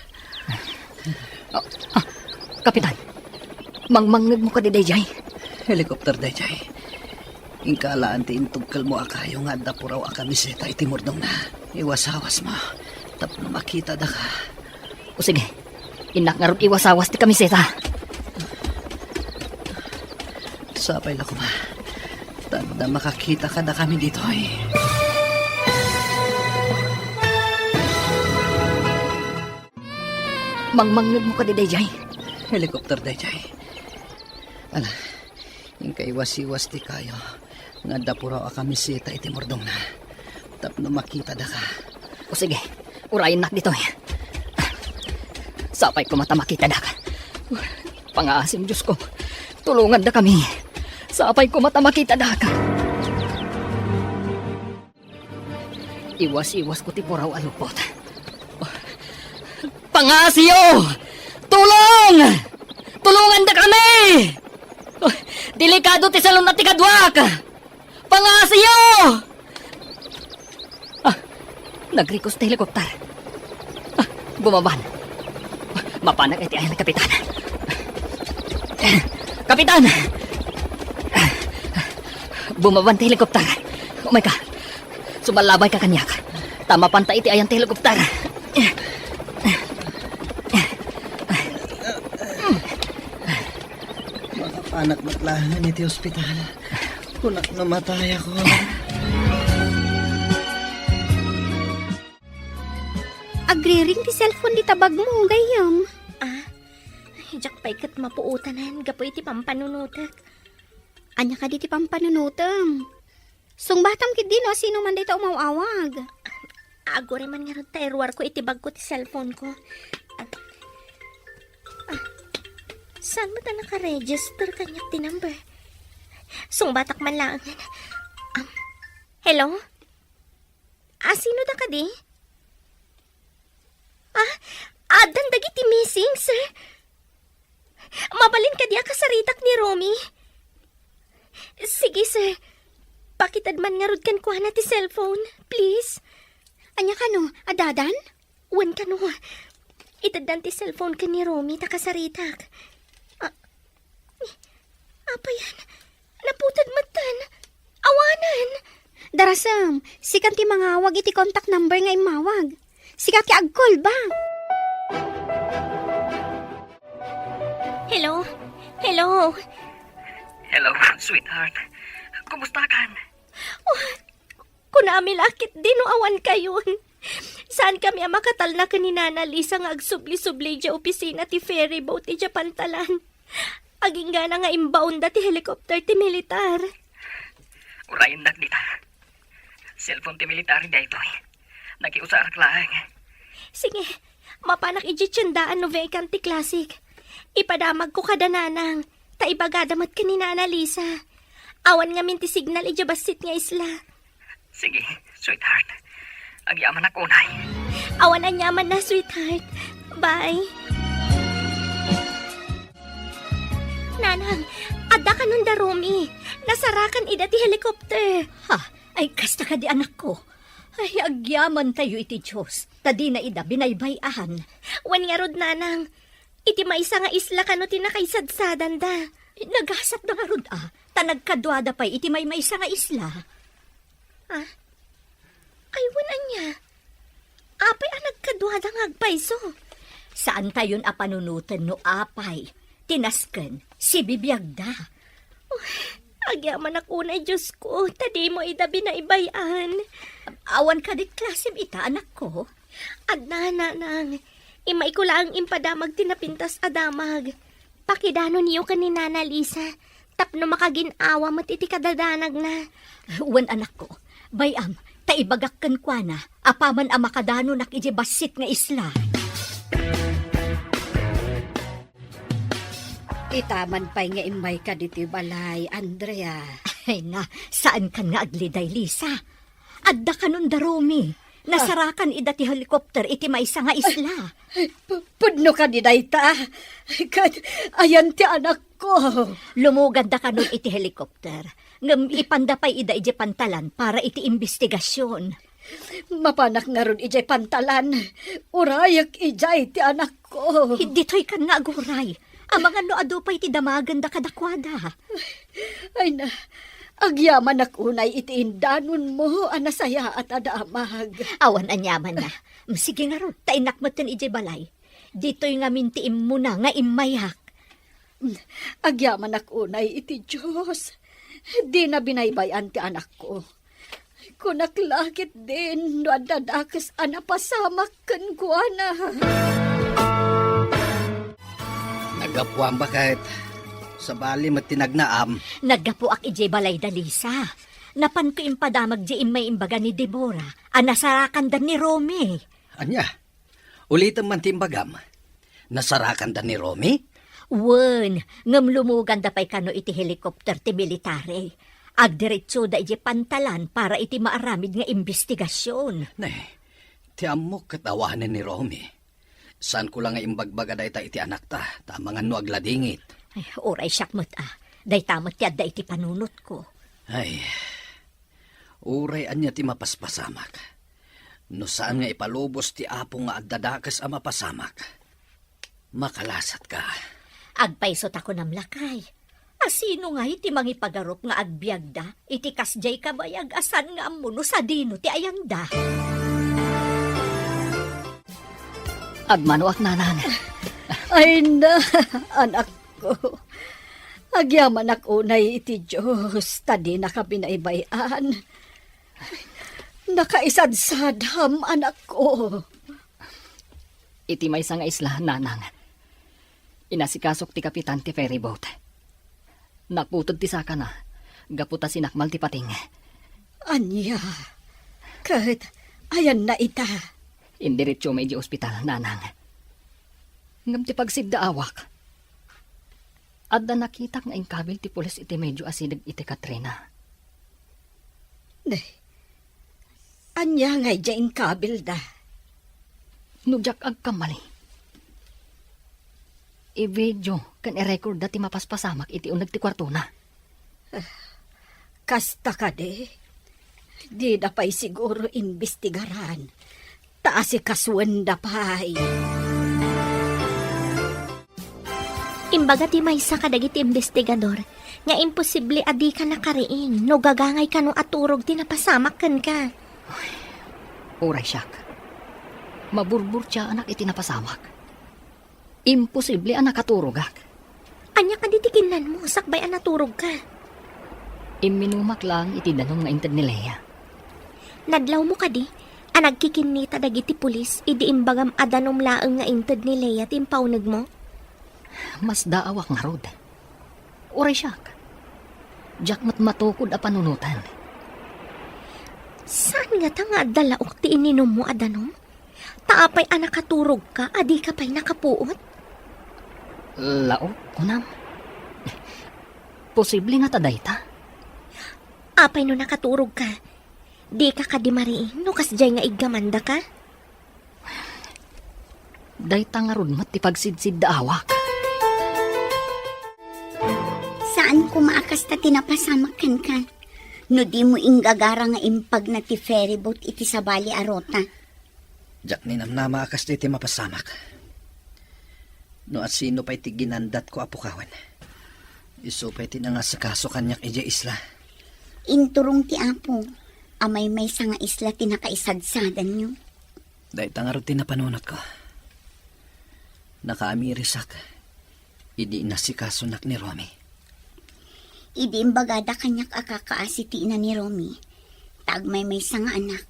Ah, ah, Kapitan, mangmangngegmo kadi daydiay? Helikopter daydiay. Inka alaan ti intugkelmo a kayo nga adda puraw a kamiseta iti murdongna. Iwasawasmo tapno makitada ka. O sige, innak ngarud iwasawas ti kamiseta. Sapay la koma. Ta adda makakita kadakami ditoy. Mangmangngegmo kadi daydiay? Helikopter daydiay. Ala, inka iwasiwas ti kayo nga adda puraw a kamiseta iti murdongna tapno makitada ka. O sige, urayennak ditoy. Sapay koma ta makitadak. Pangaasim, Diosko. Tulonganda kami. Sapay koma ta makitadak. Iwas-iwas ko ti puraw a lupot. Pangasiyo! Tulong! Tulonganda kami! Delikado ti salunat ti kaduak! Pangasiyo! Ah, nagrikos ti helikopter. Ah, bumaban. Mapanak iti ayan ni Kapitan. Kapitan! Bumaban ti helikopter. Umay ka. Sumallabay ka kaniak. Ta mapanta iti ayan ti helikopter. Makapanak met laeng iti ospital. Kunak no matayakon. Agriring ti cellphone dita bagmo, gayyem. Ah, diak pay ket mapuotanan gapu iti pampanunotek. Ania kadi ti pampanunotem? Sungbatam ketdi no asino man dayta umaw-awag. Aguray man ngarud ta iruarko iti bagko ti cellphone ko. Ah, ah, saan met a naka-register kaniak ti number? Sungbatak man laengen. Um, hello? Asino da kadi? Ah, addan dagiti missing, sir? Mabalin kadi a kasaritak ni Romy? Sige, sir. Pakited man ngarud kenkuana ti cellphone, please. Ania kano, addadan? Wen kano, iteddan ti cellphone ken ni Romy ta kasaritak. Ah, apayan? Naputed metten. Awanen. Darasem, sikan ti mangawag iti contact number nga immawag. Sika ti ag-call back. Hello? Hello? Hello, sweetheart. Kumusta kan? Oh, kunami la ketdi no awan kayon. Saan kami a makatalna ken ni Nana Lisa nga agsubli-subli idiay opisina ti ferry boat idiay pantalan? Aginggana nga imbaonda ti helicopter ti militar. Urayendak dita. Cellphone ti militar daytoy. Nakiusarak laeng. Sige, mapanak idiay tiendaan no vacant ti classic. Ipadamagko kada nanang, ta ibagada met ken ni Nana Lisa. Awan ngamin ti signal idiay bassit nga isla. Sige, sweetheart. Agyamanak unay. Awan aniamanna, sweetheart. Bye. Nanang, adda kanon da Romy. Nasarakan ida ti helicopter. Ha? Ay, kasta kadi, anakko. Ay, agyamantayo iti Dios, ta dina ida binaybay-an. Wen ngarud, nanang, iti maysa nga isla kano ti nakaisadsadanda. Nagasatda ngarud a, ta nagkaduada pay iti maymaysa nga isla. Ah? Ay, wen ania? Apay a nagkaduada nga agpayso? Saantayon a panunoten no apay ti nasken, sibibiagda. Uy, agyamanak unay, Diosko, ta dimo ida binaybay-an. Awan kadi klasem ita, anakko? Adda, nanang. Immayko laeng impadamag ti napintas a damag. Pakidanonyo ken ni Nana Lisa, tapno makagin-awa met iti kadadanagna. Wen, anakko, bay-am, ta ibagak kenkuana, apaman a makadanonak idiay bassit nga isla. Itaman pay nga immayka ditoy balay, Andrea. Ay na, saankan nga agliday, Lisa. Adda kanon da Romy. Nasarakan ida ti helicopter iti maysa nga isla. Ay, pu-, pudno kadi dayta? Ket ayan ti anakko. Lumuganda kanon iti helicopter. Ngem ipanda pay ida idiay pantalan para iti imbestigasion. Mapanak ngarud idiay pantalan. Urayek idiay ti anakko. Ditoy kan nga aguray. Amangan no adu pay ti damagenda kadakuada. Ay na, agyamanak unay iti indanonmo a nasayaat a damag. Awan aniamanna. Sige ngarud, ta innak metten idiay balay. Ditoy ngamin ti immuna nga immayak. Agyamanak unay iti Dios. Dina binaybay-an ti anakko. Kunak la ketdin no adda dakes a napasamak kenkuana. Naggapuam, baket. Sabali met ti nagnaam. Naggapuak idiay balayda, Lisa. Napanko impadamag diay immay imbaga ni Deborah a nasarakanda ni Romy. Ania? Ulitem man ti imbagam. Nasarakanda ni Romy? Wen, ngem lumuganda pay kano iti helikopter ti militare. Agdiretsoda idiay pantalan para iti maaramid nga imbestigasion. Ne, ti ammok ket awanen ni Romy. Saanko la nga imbagbaga dayta iti anakta, ta amangan no agladingit. Ay, uray siak met a. Dayta met ti adda iti panunotko. Ay, uray ania ti mapaspasamak. No saan nga ipalubos ti Apo nga adda dakes a mapasamak, makalasatka. Agpayso ta kunam, lakay. A sino ngay ti mangipagarup nga agbiagda iti kasdiay kabayag a saan nga ammo no sadino ti ayanda? Agmanoak, nanang. Ay na, anakko. Agyamanak unay iti Dios, ta dinaka binaybay-an. Nakaisadsadam, anakko. Iti maysa nga isla, nanang, inasikasok ti kapitan ti ferry boat. Naputed ti sakana, gapu ta sinakmal ti pating. Ania? Ket ayanna ita? Indiretso met idiay ospital, nanang. Ngem ti pagsiddaawak, adda nakitak nga inkabil ti pulis iti medio a sideg iti Katrina. Ne, ania nga idiay inkabilda? No diak agkamali, i-video ken i-recordda ti mapaspasamak iti uneg ti kuartona. Kasta kadi, dida pay siguro imbestigaran, ta asikasuenda pay. Imbaga ti maysa kadagiti imbestigador nga imposible a dika nakariing no gagangay kano a turog ti napasamak kenka. Uray siak, maburburtiaanak iti napasamak. Imposible a nakaturogak. Ania kadi ti kinnanmo sakbay a naturogka? Imminumak laeng iti danum nga inted ni Lea. Nadlawmo kadi, a nagkikinnita dagiti pulis idi imbagam a danum laeng nga inted ni Lea ti impaunegmo? Masdaawak ngarud. Uray siak. Diak met matukod a panunotan. Saan ngata nga adda laok ti ininummo a danum? Ta apay a nakaturogka a dika pay nakapuot? Laok, kunam? Posible ngata dayta? Apay no nakaturogka? Dika kadi mariing no kasdiay nga iggamandaka? Dayta ngarud met ti pagsidsiddaawak. Saan koma a kasta ti napasamak kenka. No dimo inggagara nga impagna ti ferry boat iti sabali a ruta. Diak ninamnama a kasta ti mapasamak. No asino pay ti ginandatko a pukawen, isu pay ti nangasikaso kaniak idiay isla. Inturong ti Apo a maymaysa nga isla ti nakaisadsadanyo. Dayta ngarud ti napanunotko. Nakaamirisak idi inasikasonak ni Romy. Idi imbagada kaniak a kakaasi ti ina ni Romy, ta agmaymaysa nga anak,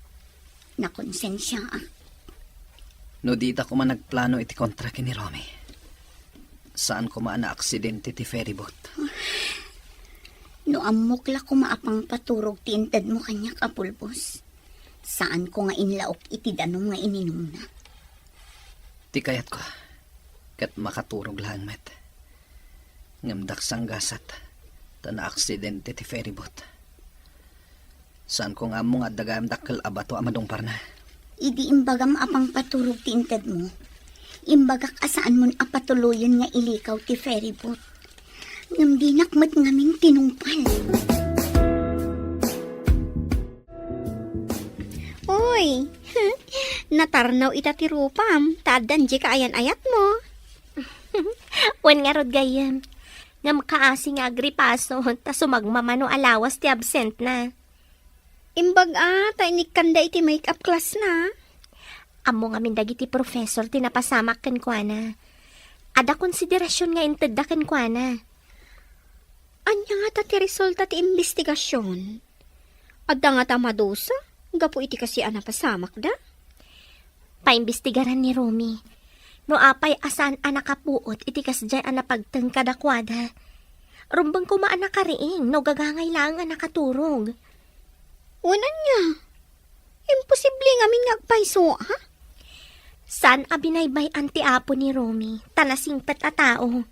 nakonsensiaak. No dita koma nagplano iti kontra ken ni Romy, saan koma a naaksidente ti ferry boat. No ammok la koma a pangpaturog ti intedmo kaniak a pulbos, saan ko nga inlaok iti danum nga ininumna. Ti kayatko, ket makaturog laeng met. Ngem daksanggasat, ta naaksidente ti ferry boat. Saan ko nga ammo nga adda gayam dakkel a bato a madungparna. Idi imbagam a pangpaturog ti intedmo, imbagak a saanmon a patuloyen nga ilikaw ti ferry boat. Ngem dinak met ngamin tinungpal. Uy, natarnaw ita ti rupam, ta addan dika ayan-ayatmo. Wen ngarud gayyem, ngem kaasi nga agripaso, ta sumagmamano a lawas ti absent na. Imbag a, ta inikkanda iti make-up class na. Ammo ngamin dagiti professor ti napasamak kenkuana. Adda konsiderasyon nga intedda kenkuana. Ania ngata ti resulta ti imbestigasion? Adda ngata madusa gapu iti kaasi a napasamakda? Paimbestigaran ni Romy. No apay a saan a nakapuot iti kasdiay a napagteng kadakuada. Rumbeng koma a nakariing no gagangay laeng a nakaturog. Wen ania? Imposible ngamin nga agpayso, ha? Saan a binaybay-an ti Apo ni Romy, ta nasingpet a tao.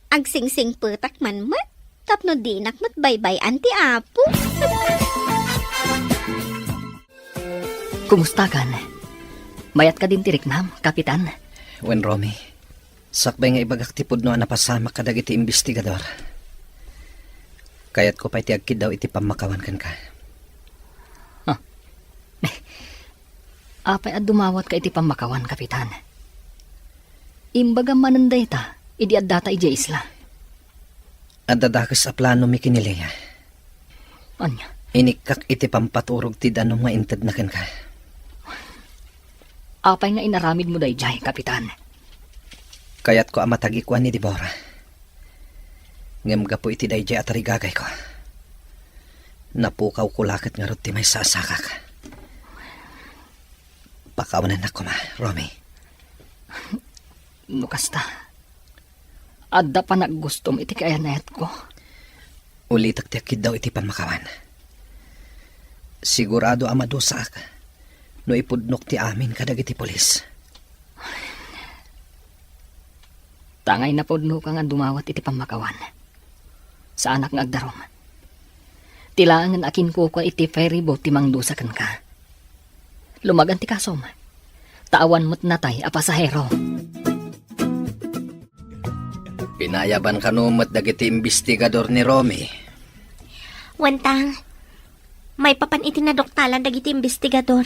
Agsingsingpetak man met, tapno dinak met baybay-an ti Apo. Kumustakan? Mayat kadin ti riknam, Kapitan? Wen, Romy, sakbay nga ibagak ti pudno a napasamak kadagiti imbestigador, kayatko pay ti agkiddaw iti pammakawan kenka. Huh. Apay a dumawatka iti pammakawan, Kapitan? Imbagam manen dayta idi addata idiay isla. Adda dakes a plano mi ken ni Lea. Ania? Inikkak iti pampaturog ti danum nga intedna kenka. Apay nga inaramidmo daydiay, Kapitan? Kayatko a matagikuan ni Deborah. Ngem gapu iti daydiay a tarigagayko, napukawko la ket ngarud ti maysa a sakak. Pakawanennak koma, Romy. No kasta, adda panaggustom iti kaayan-ayatko. Ulitek ti agkiddaw iti pammakawan. Sigurado a madusaak no ipudnok ti amin kadagiti pulis. Tangay napudnoka nga dumawat iti pammakawan. Saanak nga agdarum. Ti laengen a kinkukua iti ferry boat ti mangdusa kenka. Lumagan ti kasom. Ta awan met natay a pasahero. Pinayaban kano met dagiti imbestigador ni Romy? Wen ta, maipapan iti naduktalan dagiti imbestigador.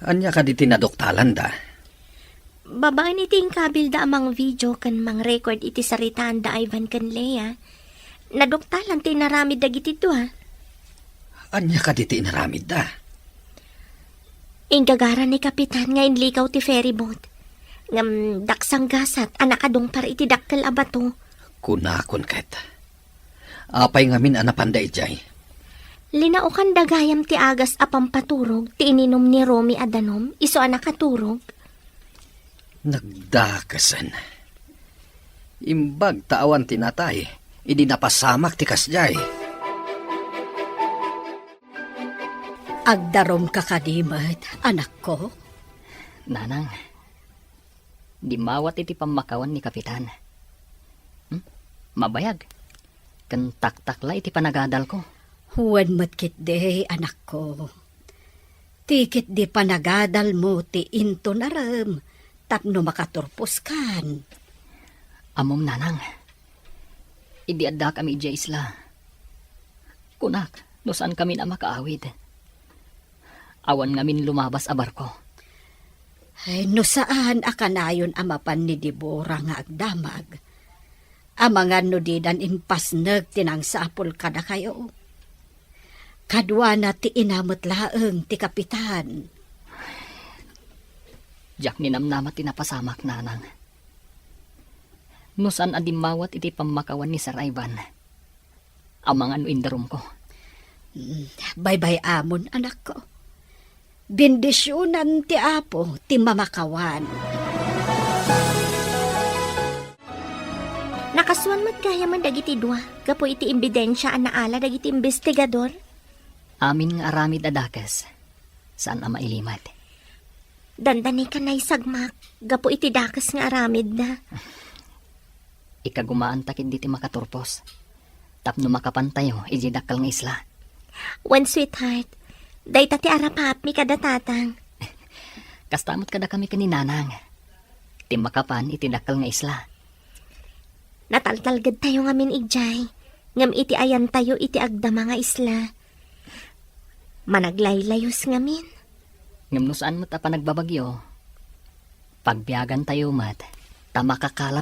Ania kadi ti naduktalanda? Babaen iti inkabilda a mangvideo ken mangrecord iti saritaanda Ivan ken Lea, naduktalan ti inaramid dagiti dua. Ania kadi ti inaramidda? Inggagara ni Kapitan nga inlikaw ti ferry boat. Ngem daksanggasat a nakadungpar iti dakkel a bato. Kunakon ket, apay ngamin a napanda idiay? Linaokan da gayam ti agas a pampaturog ti ininum ni Romy a danum, isu a nakaturog. Nagdakesen. Imbag ta awan ti natay, idi napasamak ti kasdiay. Agdarumka kadi met, anakko? Nanang, dimmawat iti pammakawan ni Kapitan. Hmm? Mabayag. Ken taktakla iti panagadalko. Wen met ketdi, anakko. Ti ketdi panagadalmo ti intunarem tapno makaturposkan. Ammom, Nanang, idi addakami idiay isla, kunak no saankamin a makaawid. Awan ngamin lumabas a barko. Ay, no saan a kanayon a mapan ni Debora nga agdamag, amangan no didan impasnek ti nangsapul kadakayo. Kaduana ti ina met laeng ti kapitan. Diak ninamnama ti napasamak, Nanang. No saan a dimmawat iti pammakawan ni Sir Ivan, amangan no indarumko. Mm, baybay-amon, anakko. Bendisionan ti Apo ti mamakawan. Nakasuan met gayamen dagiti dua gapu iti ebidensia a naala dagiti imbestigador. Amin nga aramid a dakes, saan a mailimed. Dandani ka naisagmak gapu iti dakes nga aramidda. Ikagumaanta ketdi ti makaturpos tapno makapantayo idiay dakkel nga isla. Wen, sweetheart, dayta ti arapaapmi kada tatang. Kasta met kadakami ken ni Nanang ti makapan iti dakkel nga isla. Nataltalgedtayo ngamin idiay, ngem iti ayantayo iti agdama nga isla, managlaylayus ngamin. Ngem no saan met a panagbabagyo, pagbiagantayo met ta makakalap